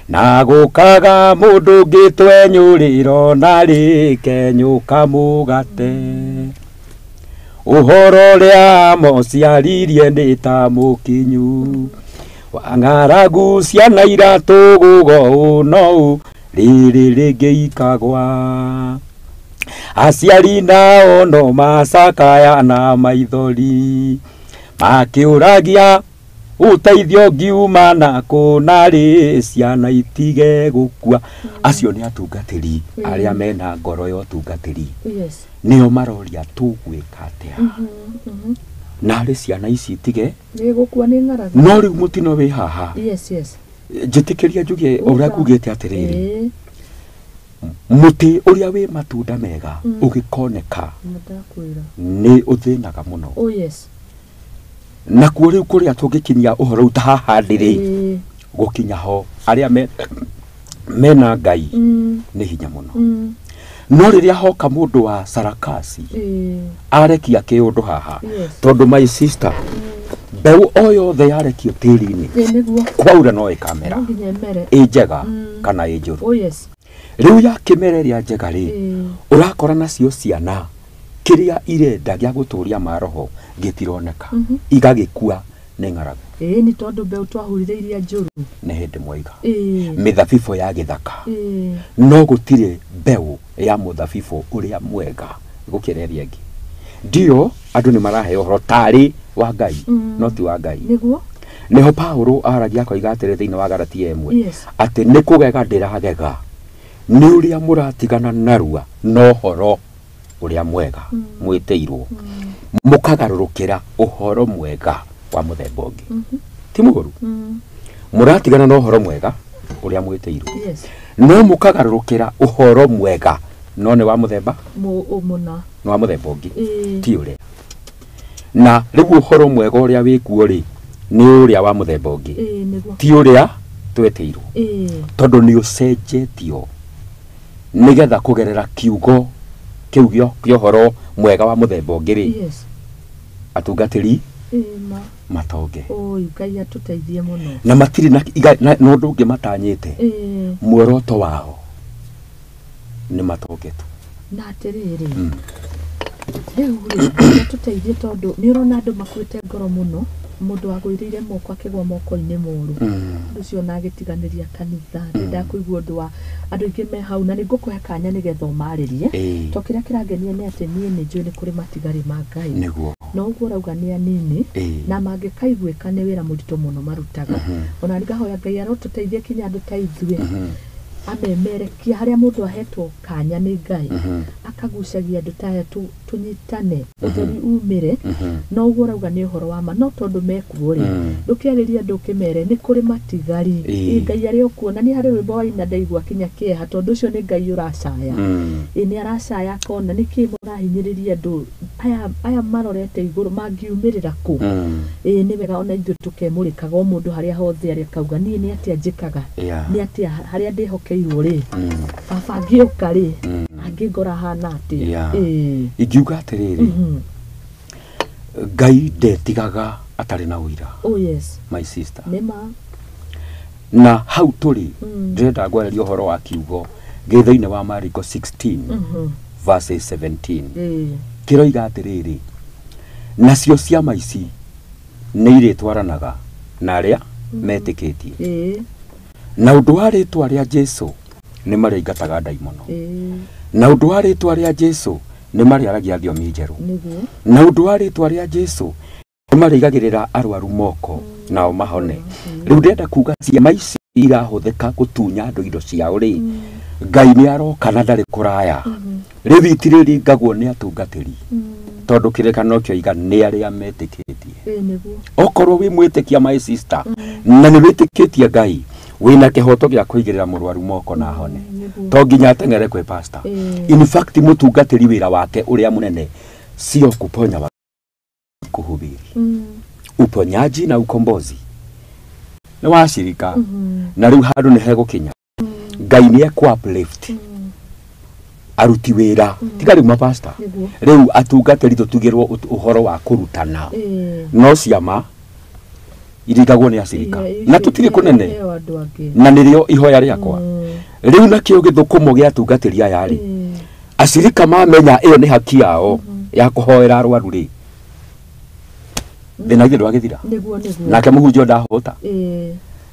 na gũkaga mũndũ ũngĩ twenyũrĩro na rĩkenyũka mũgate, ũhoro ũrĩa mociaririe nĩ ta mũkinyu wa ng'aragu ciana iratũgũgo ũũ no ũũ rĩrĩ rĩngĩikagwa, aciari nao no macakaya na maithori makĩũragia ũteithio ngiuma na kũ narĩ ciana itige gũkua. Acio nĩ atungatĩri arĩa mena ngoro ya ũtungatĩri, nĩo maroria tũgwĩka atĩa narĩ ciana ici itige gũkua nĩ ng'aragu. No rĩu mũtino wĩ haha. Yes, yes. Njĩtĩkĩria njuge ũrĩa ngugĩte atĩrĩrĩ, mũtĩ ũrĩa wĩ matunda mega ũgĩkoneka nĩ ũthĩnaga mũno. Oh yes. Nakuo rĩu kũrĩa tũngĩkinyia ũhoro ta haha ndĩrĩ gũkinya ho arĩa mena Ngai nĩ hinya mũno. No rĩrĩa hoka mũndũ wa sarakasi arekia kĩũndũ haha, tondũ my sister, mbeũ o yothe yarekio tĩri-inĩ kwaura no ĩkamera ĩ njega kana ĩ njũru. Oh yes. Rĩu yakĩmera ĩrĩa njega rĩ, ũrakora nacio ciana kĩrĩa irenda gĩa gũtũria maroho gĩtironeka, igagĩkua nĩ ng'aragu. Nĩ tondũ mbeũ twahurire iria njũru nĩ hĩndĩ mwaiga mĩthabibũ ya gĩthaka, no gũtirĩ mbeũ ya mũthabibũ ũrĩa mwega gũkĩra ĩrĩa ĩngĩ. Ndio andũ nĩ maraheo ũhoro tarĩ wa Ngai, no ti wa Ngai. Nĩguo nĩho Paulo aragia akoiga atĩrĩ thĩinĩ wa Galatia 1 atĩ nĩ kũgega ndĩragega nĩ ũrĩa mũratigana narua na ũhoro ũrĩa mwega mwĩtĩirwo, mũkagarũrũkĩra ũhoro mwega wa mũthemba ũngĩ. Ti mũũru, mũratigana na ũhoro mwega ũrĩa mwĩtĩirwo, no mũkagarũrũkĩra ũhoro mwega no nĩ wa mũthemba mũna, nĩ wa mũthemba ũngĩ, ti ũrĩa. Na rĩu ũhoro mwega ũrĩa wĩkuo rĩ nĩ ũrĩa wa mũthemba ũngĩ, ti ũrĩa twetĩirwo, tondũ nĩ ũcenjetio nĩgetha kũgerera kiugo kĩu kĩa ũhoro mwega wa mũthemba ũngĩ rĩ, atungatĩri matonge. Ngai atũteithie mũno. Na matirĩ na ũndũ ũngĩ matanyĩte, muoroto wao nĩ matonge tu. Na atĩrĩrĩ, rĩu rĩ, Ngai atũteithie tondũ nĩ ũrona andũ makuĩte ngoro mũno, mũndũ agũithĩire moko akĩgwa moko-inĩ moru, ũndũ ũcio na agĩtiganĩria kanitha. Ndakũigua ũndũ wa andũ aingĩ me hau, na nĩ ngũkũhe kanya nĩgetha ũmarĩrie. To kĩrĩa kĩrangenia nĩ atĩ niĩ nĩ njũĩ nĩ kũrĩ matigari ma Ngai. Nĩguo. No ũguo ũrauga nĩ anini, na mangĩkaiguĩka nĩ wĩra mũritũ mũno marutaga. Ona ngahoya Ngai arotũteithie kinya andũ ta ithuĩ, amemerekia harĩa mũndũ ahetwo kanya nĩ Ngai, akagucagia andũ ta aya tũnyitane, ũtheri umĩre. No ũguo ũrauga nĩ ũhoro wa ma, no tondũ mekuo rĩ, ndũkĩarĩrie andũ ũkĩmere nĩ kũrĩ matigari. Ngai arĩ o kuo, na niĩ harĩ rwĩmbo waina ndaigua kinya kĩeha, tondũ ũcio nĩ Ngai ũracaya. Nĩ aracaya akona nĩkĩ mũrahinyĩrĩria andũ aya marorete igũrũ mangiumĩrĩra kũ. Nĩ wega ona ithuĩ tũkemũrĩkaga o mũndũ harĩa hothe arĩ akauga niĩ nĩ atĩa njĩkaga, nĩ atĩa harĩa ndĩhokeirwo rĩ, baba angĩũka rĩ, angĩngora hana atĩa. Ingiuga atĩrĩrĩ, Ngai ndetigaga Atarĩ na ũira. Oh yes. My sister. Nĩma. Na hau tũrĩ ndĩrenda ngwarĩria ũhoro wa kiugo gĩ thĩinĩ wa Mariko 16 verses 17. Kĩroiga atĩrĩrĩ, nacio ciama ici nĩ irĩtwaranaga na arĩa metĩkĩtie. Na ũndũ wa rĩtwa rĩa Jesu nĩ marĩingataga ndaimono. Na ũndũ wa rĩtwa rĩa Jesu nĩ marĩaragia thiomi njerũ. Na ũndũ wa rĩtwa rĩa Jesu nĩ marĩigagĩrĩra arwaru moko nao mahone. Rĩu ndĩrenda kuga ciama ici irahũthĩka gũtunya andũ indo ciao rĩ, Ngai nĩ aroka na ndarĩ kũraya. Rĩu itirĩringagwo nĩ atungatĩri tondũ kĩrĩkanĩro kĩoiga nĩ arĩa metĩkĩtie. Okorwo wĩ mwĩtĩkia my sister na nĩ wĩtĩkĩtie Ngai, wĩna kĩhoto gĩa kũigĩrĩra mũrwaru moko na ahone. To nginya ateng'ere kwĩ pastor. In fact mũtungatĩri wĩra wake ũrĩa mũnene sio kuponya wa kuhubiri. Uponyaji na ukombozi nĩ wacirika. Na rĩu handũ nĩ hegũkinya Ngai nĩ ekũ uplift aruti wĩra tiga rĩu mapasta rĩu atungatĩri tũtugĩrwo ũhoro wa kũrutana. No ciama iringagwo nĩ acirika na tũtirĩ kũnene na nĩrĩo ihoya rĩakwa. Rĩu nakĩo gĩthũkũmo gĩa atungatĩri aya rĩ, acirika mamenya ĩyo nĩ haki yao ya kũhoera arwaru rĩ, thĩna githĩ ndwagĩthira. Nake mũhunjia ndahota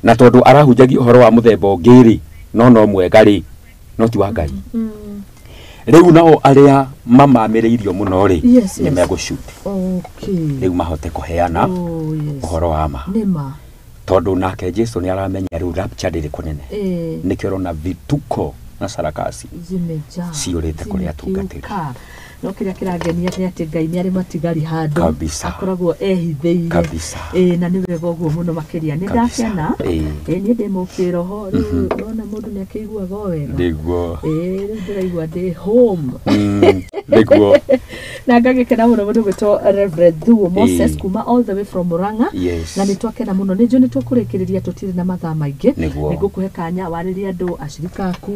na tondũ arahunjagia ũhoro wa mũthemba ũngĩ rĩ, no mwega rĩ, no ti wa Ngai. Rĩu nao arĩa mamamĩrĩirio mũno rĩ, nĩ megũshoot. Rĩu mahote kũheana ũhoro wa ma. Tondũ nake Jesu nĩ aramenya rĩu rapture ndĩrĩ kũnene. Nĩkĩo ũrona vituko na sarakasi ciyũrĩte kũrĩa atungatĩri. No kĩrĩa kĩrangenia nĩ atĩ Ngai nĩ arĩ matigari handũ akoragwo ehithĩire. Na nĩ wega ũguo mũno makĩria. Nĩ ndakena. Niĩ ndĩ mũkĩroho rĩu ũrona mũndũ nĩ akĩiguaga o wega. Nĩguo. Rĩu ndĩraigua ndĩ home. Nĩguo. Na ngagĩkena mũno mũndũ gwĩtwo Reverend Thuo Moses kuma all the way from Murang'a. Na nĩ twakena mũno. Nĩ njũĩ nĩ tũkũrĩkĩrĩria tũtirĩ na mathaa maingĩ. Nĩ ngũkũhe kanya warĩrie andũ acirika aku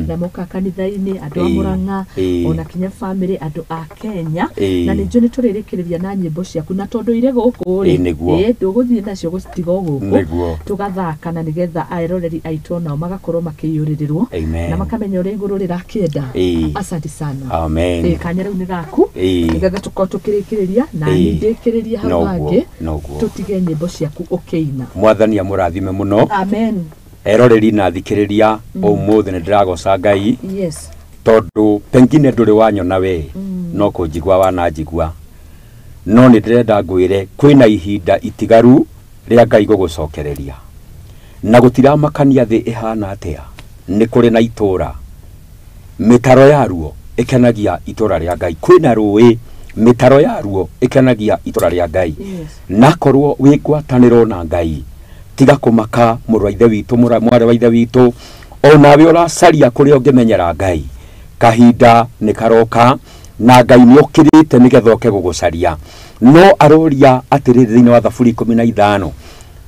na moka kanitha-inĩ, andũ a Murang'a ona kinya family, andũ a Kenya. Na nĩ njũĩ nĩ tũrĩrĩkĩrĩria na nyĩmbo ciaku, na tondũ irĩ gũkũ rĩ, ndũgũthiĩ nacio gũcitiga o gũkũ, tũgathaka na nĩgetha eroreri aitũ nao magakorwo makĩiyũrĩrĩrwo na makamenya ũrĩa igũrũ rĩrakĩenda. Asante sana. Amen. Kanya rĩu nĩ gaku nĩgetha tũkorwo tũkĩrĩkĩrĩria na niĩ ndĩkĩrĩrie hau hangĩ tũtige nyĩmbo ciaku ũkĩina. Mwathani amũrathime mũno. Amen. Eroreri na thikĩrĩria ũmũthĩ nĩ ndĩragoca Ngai. Yes. Tondũ pengine ndũrĩ wanyona we no kũnjigua wananjigua, no nĩ ndĩrenda ngwĩre kwĩna ihinda itigaru rĩa Ngai gũgũcokereria na gũtiramakania thĩ ĩhana atĩa. Nĩ kũrĩ na itũra mĩtaro yaruo ĩkenagia itũra rĩa Ngai, kwĩna rũĩ mĩtaro yaruo ĩkenagia itũra rĩa Ngai. Nakorwo wĩ ngwatanĩro na Ngai, tiga kũmaka mũrũ wa ithe witũ, mwarĩ wa ithe witũ, onawe ũracaria kũrĩa ũngĩmenyera Ngai. Kahinda nĩ karoka na Ngai nĩ okĩrĩte nĩgetha oke gũgũcaria. No aroria atĩrĩrĩ thĩinĩ wa Thaburi 15,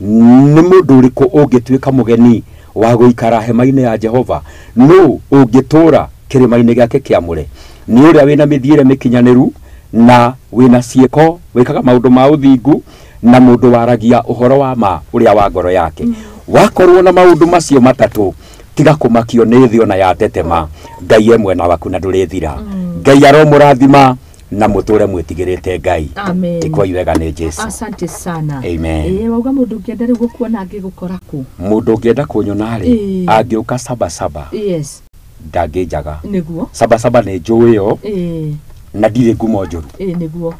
nĩ mũndũ ũrĩkũ ũngĩtuĩka mũgeni wa gũikara hema-inĩ ya Jehova? Nũ ũngĩtũũra kĩrĩma-inĩ gĩake kĩamũre? Nĩ ũrĩa wĩna mĩthiĩre mĩkinyanĩru na wĩna ciĩko, wĩkaga maũndũ ma ũthingu, na mũndũ waragia ũhoro wa ma ũrĩa wa ngoro yake. Wakorwo na maũndũ macio matatũ, tiga kũmakio nĩ thĩ ona yatetema. Ngai e mwena waku na ndũrĩthira. Ngai aromũrathima na mũtũre mwĩtigĩrĩte Ngai. Amen. Tikwai wega nĩ Jesu. Asante sana. Amen. Wauga mũndũ ũngĩenda rĩu gũkuona angĩgũkora kũ? Mũndũ ũngĩenda kũnyona rĩ, angĩũka Sabasaba. Yes. Ndangĩnjaga. Nĩguo. Sabasaba nĩ njũĩ ĩyo na ndirĩ ngumo njũru. Nĩguo.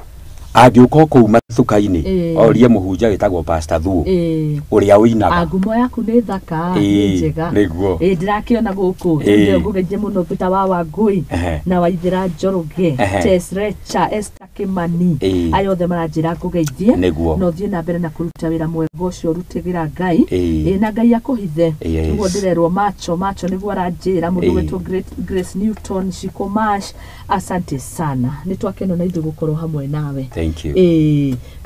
Angĩũka kũu matuka-inĩ orie mũhunjia wĩtagwo Pastor Thuo ũrĩa ũinaga. Ngumo yaku nĩ thaka, nĩ njega. Nĩguo. Ndĩrakĩona gũkũ. Ngũgeithie mũno Peter wa Wangũi na Waithĩra Njoroge, Tess Recha, Esther Kimani. Aya othe maranjĩra ngũgeithie. Nĩguo. Na ũthiĩ na mbere na kũruta wĩra mwega ũcio ũrutĩgĩra Ngai. Na Ngai akũhithe. Nĩguo ndĩrerwo macho macho nĩguo aranjĩra mũndũ wĩtwo Grace Newton Shikomash. Asante sana. Nĩ twakena na ithuĩ gũkorwo hamwe nawe. Thank you.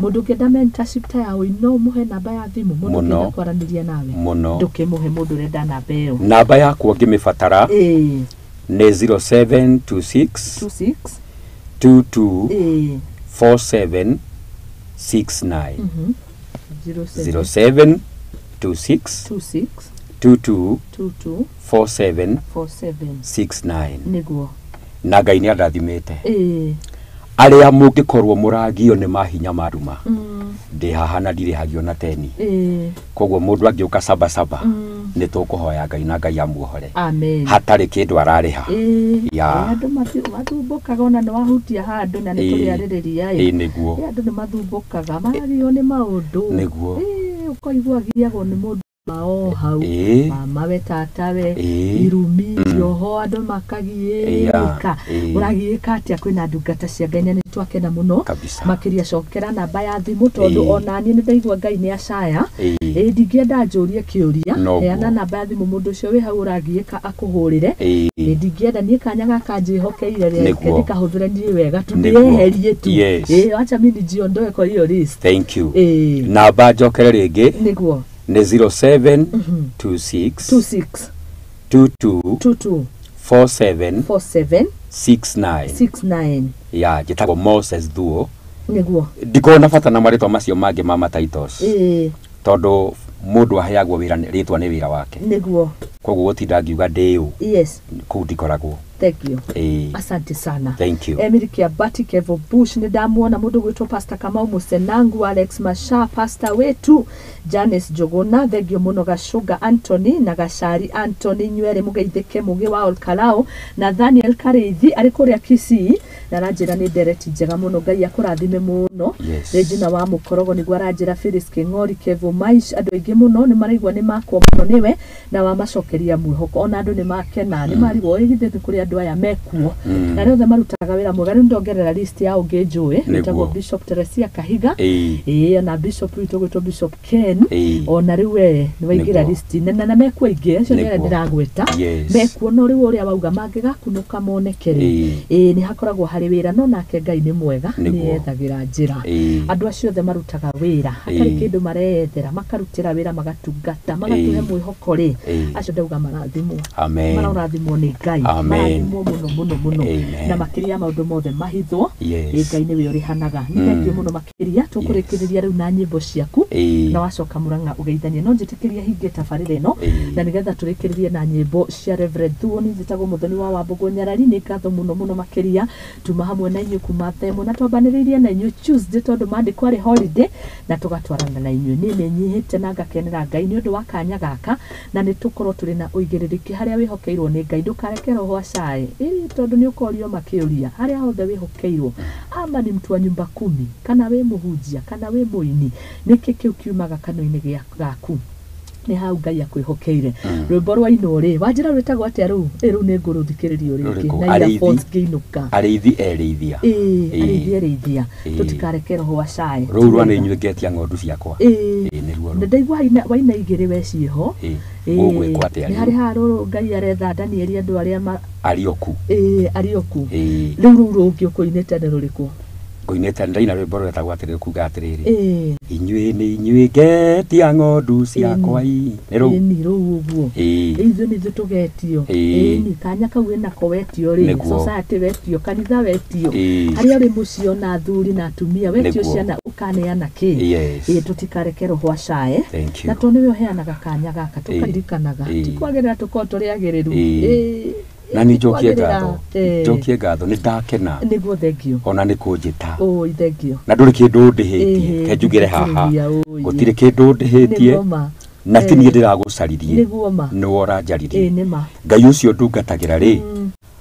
Mũndũ ũngĩenda mentorship ta ya no mũhe namba ya thimũ, mũndũ ũngĩenda kwaranĩria nawe mũno ndũkĩmũhe mũndũ ũrenda namba ĩyo. Namba yakwa ngĩmĩbatara nĩ 0726 26 22 47 69. 07 07 26 26 22 22 47 47 69. Nĩguo. Na Ngai nĩ andathimĩte. Ĩĩ. Arĩa mũngĩkorwo mũragio nĩ mahinya ma nduma, ndĩ haha na ndirĩhagio na teni. Ĩĩ. Koguo mũndũ angĩũka saba saba, nĩ tũkũhoya Ngai na Ngai amuohore Amen. hatarĩ kĩndũ ararĩha. Ĩĩ. Ya. Ĩĩ, andũ mathumbũkaga ona nĩ wahutia handũ na nĩ Ĩĩ. tũrĩarĩrĩria Ĩĩ ĩ. nĩguo. Ĩĩ, andũ nĩ mathumbũkaga maragio nĩ maũndũ. Nĩguo. Ĩĩ, ũkaigua agiagwo nĩ mũndũ wao hau. Ĩĩ. Mama we, tata we, Ĩĩ. irumi cioho andũ makagiĩka. Ĩĩ. Ũragiĩka atĩa? Kwĩna ndungata cia Ngai na nĩ twakena mũno Kabisa. makĩria. Cokera namba ya thimũ tondũ Ĩĩ. ona niĩ nĩ ndaigua Ngai nĩ acaya. Ĩĩ. Ĩĩ, ndingĩenda njũrie kĩũria. Noguo. Heana namba ya thimũ mũndũ ũcio wĩ hau ũragiĩka akũhũrĩre. Ĩĩ. Ĩĩ, ndingĩenda niĩ kanya gaka njĩhokeire reke Nĩguo. ndĩkahũthĩre niĩ wega tu, Nĩguo. ndĩeherie tu. Yes. Ĩĩ, acha mimi nijiondoe kwa hiyo list. Thank you. Ĩĩ. Namba njokere rĩngĩ Nĩguo. nĩ 07 26 26 22 22 47 47 69. 69. Ya, njĩtagwo Moses Thuo. Nĩguo. Ndikoragwo na bata na marĩtwa macio mangĩ ma matitles, Ĩĩ. tondũ mũndũ aheagwo wĩra rĩtwa nĩ wĩra wake. Nĩguo. Koguo gũtinda ngiuga ndĩũ Yes. kũu ndikoragwo. Thank you. Ĩĩ. Asante sana. Thank you. Emily Kiabati, Kevo Bush nĩ ndamuona, mũndũ gwĩtwo Pastor Kamau Musenangu, Alex Masha, pastor wetu Janice Njuguna, thengio mũno. Gacũnga Anthony na Gacari Anthony, inyuerĩ mũgeithĩke. Mũgĩ wa Olkalao na Daniel Karĩithi arĩ kũrĩa Kisii na aranjĩra nĩ ndereti njega mũno. Ngai akũrathime mũno. Yes. Regina wa Mũkorogo nĩguo aranjĩra, Phyllis Kĩng'ori, Kevo Maish, andũ aingĩ mũno nĩ maraigua nĩ makwo mũno nĩwe na wamacokeria mwĩhoko, ona andũ nĩ makena, nĩ marigwo ĩ githĩ nĩ kũrĩ andũ aya mekuo na arĩa othe marutaga wĩra mwega. Rĩu ndongerera list ya ũngĩ njũĩ Nĩguo. wĩtagwo Bishop Teresia Kahiga. Ĩĩ. Ĩĩ, na Bishop witũ gwĩtwo Bishop Ken. Ĩĩ. Ona rĩu we nĩ waingĩra Nĩguo. list na mekuo aingĩ acio nĩ arĩa Nĩguo. ndĩragweta. Yes. Mekuo, no rĩu ũrĩa wauga mangĩgakunũka moneke rĩ, Ĩĩ. ĩĩ, nĩ hakoragwo harĩ wĩra, no nake Ngai nĩ mwega, nĩ Nĩguo. ethagĩra njĩra. Ĩĩ. Andũ acio othe marutaga wĩra hatarĩ Ĩĩ. kĩndũ mareyethera, makarutĩra wĩra, magatungata, magatũhe Ĩĩ. mwĩhoko rĩ, Ĩĩ. acio ndauga marathimwo. Amen. Marathimwo nĩ Ngai. Amen. Marathimwo mũno mũno mũno. Amen. Na makĩria ya maũndũ mothe mahithwo, Yes. ĩ, Ngai nĩwe ũrĩhanaga. Nĩ thengio mũno makĩria. Tũkũrĩkĩrĩria rĩu na nyĩmbo ciaku Ĩĩ. na wacoka Mũrang'a ũgeithanie, no njĩtĩkĩria hinge tabarĩra ĩno Ĩĩ. na nĩgetha tũrĩkĩrĩrie na nyĩmbo cia Reverend Thuo. Nĩ njĩtagwo Mũthoni wa Wambũgũ Nyarari. Nĩ ngatho mũno mũno makĩria tuma hamwe na inyuĩ kuma thaa ĩmwe na twambanĩrĩirie na inyuĩ Tuesday tondũ Monday kwarĩ holiday na tũgatwarana na inyuĩ. Niĩ nĩ nyihĩte na ngakenera Ngai nĩ ũndũ wa kanya gaka, na nĩ tũkorwo tũrĩ na ũigĩrĩrĩki harĩa wĩhokeirwo nĩ Ngai. Ndũkareke roho acae, ĩ, tondũ nĩ ũkorio makĩũria harĩa hothe wĩhokeirwo, ama ni mtu wa nyumba kumi, kana wĩ mũhunjia, kana wĩ mũini, nĩkĩ kĩu kiumaga kanua-inĩ gaku? Nĩ hau Ngai akwĩhokeire. Rwĩmbo rwa inwo rĩ, wanjĩra rwĩtagwo atĩa rũu? Ĩ, rũu nĩ ngũrũthikĩrĩrio rĩngĩ Rũrĩkũ? na Arĩithi? earphones ngĩinũka. Arĩithi erĩithia. Ĩĩ. Ĩĩ. Arĩithi erĩithia. Ĩĩ. Tũtikareke roho acae. Rũu rwa nĩ inyuĩ ngetia ng'ondu ciakwa. Ĩĩ. Ĩĩ, nĩruo Na rũu. ndaigua waina igĩrĩ we ciĩho. Ĩĩ. Ĩĩ, Gũgwĩkwo atĩa nĩ rĩu? harĩ haha rũrũ Ngai aretha Danieli, andũ arĩa ma Arioku. Ĩĩ, arioku. Ĩĩ. Rĩu rũu rũngĩ ũkũinĩte nĩ rũrĩkũ? Ngũinĩte, ndaina rwĩmbo rwetagwo atĩrĩrĩ, kuga atĩrĩrĩ, Ĩĩ. inyuĩ nĩ inyuĩ ngetia ng'ondu ciakwa ii. Nĩ rũu. Ĩni, rũu ũguo. Ĩĩ. Ithuĩ nĩ ithuĩ tũgetio. Ĩĩ. Ĩni, kanya kau wĩnako wetio rĩ, Nĩguo. society wetio, kanitha wetio, Ĩĩ. harĩa ũrĩ mũciĩ, ona athuri na atumia wetio, Nĩguo. ciana ũkaneana kĩ? Yes. Ĩĩ, tũtikareke roho acae. Thank you. Na to nĩwe ũheanaga kanya gaka, tũkaririkanaga Ĩĩ. ti kwagĩrĩra tũkorwo tũrĩ agĩrĩru. Ĩĩ. Ĩĩ, Na nĩ njokie kwagĩrĩra. ngatho. Ĩĩ. Njokie ngatho, nĩ ndakena Nĩguo, thengio. ona nĩ kũnjĩta. Ũĩ, thengio. Na ndũrĩ kĩndũ ũndĩhĩtie. Ĩhĩ, Ke njugĩre haha, ndingĩkũrĩhia, ũĩ. gũtirĩ kĩndũ ũndĩhĩtie. Nĩguo ma. Na ti Ĩĩ. niĩ ndĩragũcaririe, Nĩguo ma. nĩwe ũranjaririe. Ĩĩ, nĩ ma. Ngai ũcio ndungatagĩra rĩ,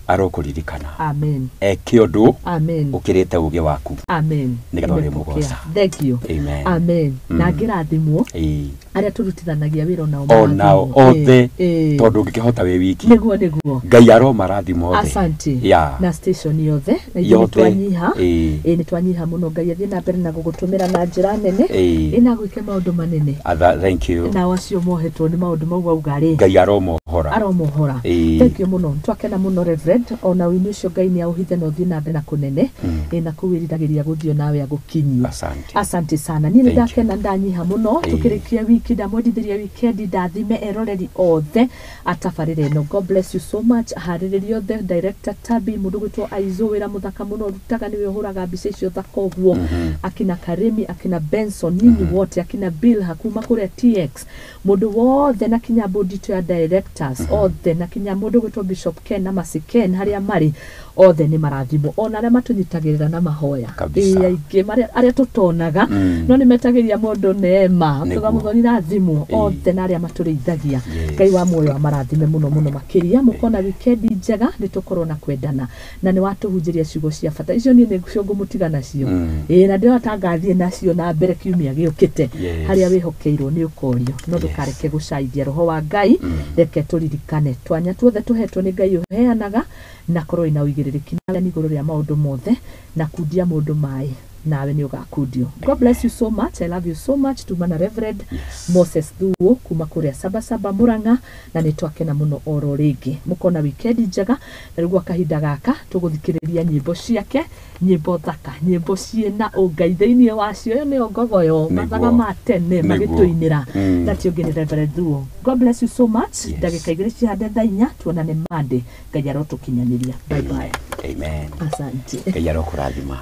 arokũririkana, Amen. eke ũndũ Amen. ũkĩrĩte ũgĩ waku. Amen. Nĩgetha Nimepokea. ũrĩmũgooca. Thank you. Amen. Amen. Na ngĩrathimwo, Ĩĩ. arĩa tũrutithanagia wĩra onao Onao marathimwo. othe, Ĩĩ, ĩĩ. tondũ ũngĩkĩhota wĩ wiki. Nĩguo. Ngai aromarathima othe. Asante. Ya. Na station yothe na ithuĩ nĩ Yothe. twanyiha. Ĩĩ. Ĩĩ, nĩ twanyiha mũno. Ngai athiĩ na mbere na gũgũtũmĩra na njĩra nene. Ĩĩ. Ĩ, na gwĩke maũndũ manene. Atha, thank you. Nao acio mohetwo nĩ maũndũ mau auga rĩ, Ngai aromohora. Aromohora. Aromohora. Ĩĩ. Thank you mũno, twakena mũno Reverend, ona wĩini ũcio Ngai nĩ aũhithe na ũthiĩ na mbere na kũnene. Ĩ, na kũu wĩriragĩria gũthiĩ nawe agũkinyie. Asante. Asante sana. Niĩ nĩ Thank you. ndakena, ndanyiha mũno. Ĩĩ. Tũkĩrĩkia wiki, ndamwendithĩria wikendi, ndathime eroreri othe atabarĩra ĩno. God bless you so much. Aharĩrĩria othe, director Tabi, mũndũ gwĩtwo Aizo, wĩra mũthaka mũno ũrutaga, nĩwe ũhũraga mbica icio thaka ũguo, akina Karimi, akina Benson, nyinyi wote, akina Bill hakuma kũrĩa TX, mũndũ wothe na kinya board itũ ya directors othe, na kinya mũndũ gwĩtwo Bishop Ken na Mercy Ken, harĩa marĩ othe nĩ marathimwo, ona arĩa matũnyitagĩrĩra na mahoya. Kabisa. Ĩĩ, aingĩ arĩa tũtonaga no nĩ metagĩria mũndũ neema. Nĩguo. Tuga mũthoni rathimwo. Ĩĩ. Othe na arĩa matũrĩithagia. Yes. Ngai wa muoyo amarathime mũno mũno makĩria. Mũkona wikendi njega, nĩ tũkorwo na kwendana, na nĩ watũhunjĩria ciugo cia bata icio. Niĩ nĩcio ngũmũtiga nacio. Ĩĩ, na ndĩrona ta ngathiĩ nacio na mbere kiumia gĩũkĩte. Yes. Harĩa wĩhokeirwo nĩ ũkorio, no ndũkareke gũcaithia roho wa Ngai. Reke tũririkane twanya tuothe tũhetwo nĩ Ngai ũheanaga, na korwo ina ũigĩrĩrĩki na igũrũ rĩa maũndũ mothe, na kundia mũndũ maĩ nawe nĩ ũgakundio. God bless you so much, I love you so much. Tuma na Reverend Moses Thuo kuma kũrĩa Sabasaba Murang'a, na nĩ twakena mũno oro rĩngĩ. Mũkona wikendi njega, na rĩu gwa kahinda gaka tũgũthikĩrĩria nyĩmbo ciake, nyĩmbo thaka, nyĩmbo ciĩna ũngai thĩinĩ wacio. Ĩyo nĩyo ngogoyo mathaga ma tene Nĩguo. magĩtũinĩra, na ti ũngĩ nĩ Reverend Thuo. God bless you so much. Yes. Ndagĩka 2 cihande thaa 4, tuonane Monday. Ngai arotũkinyanĩria. Bye bye. Amen. Asante. Ngai arokũrathima.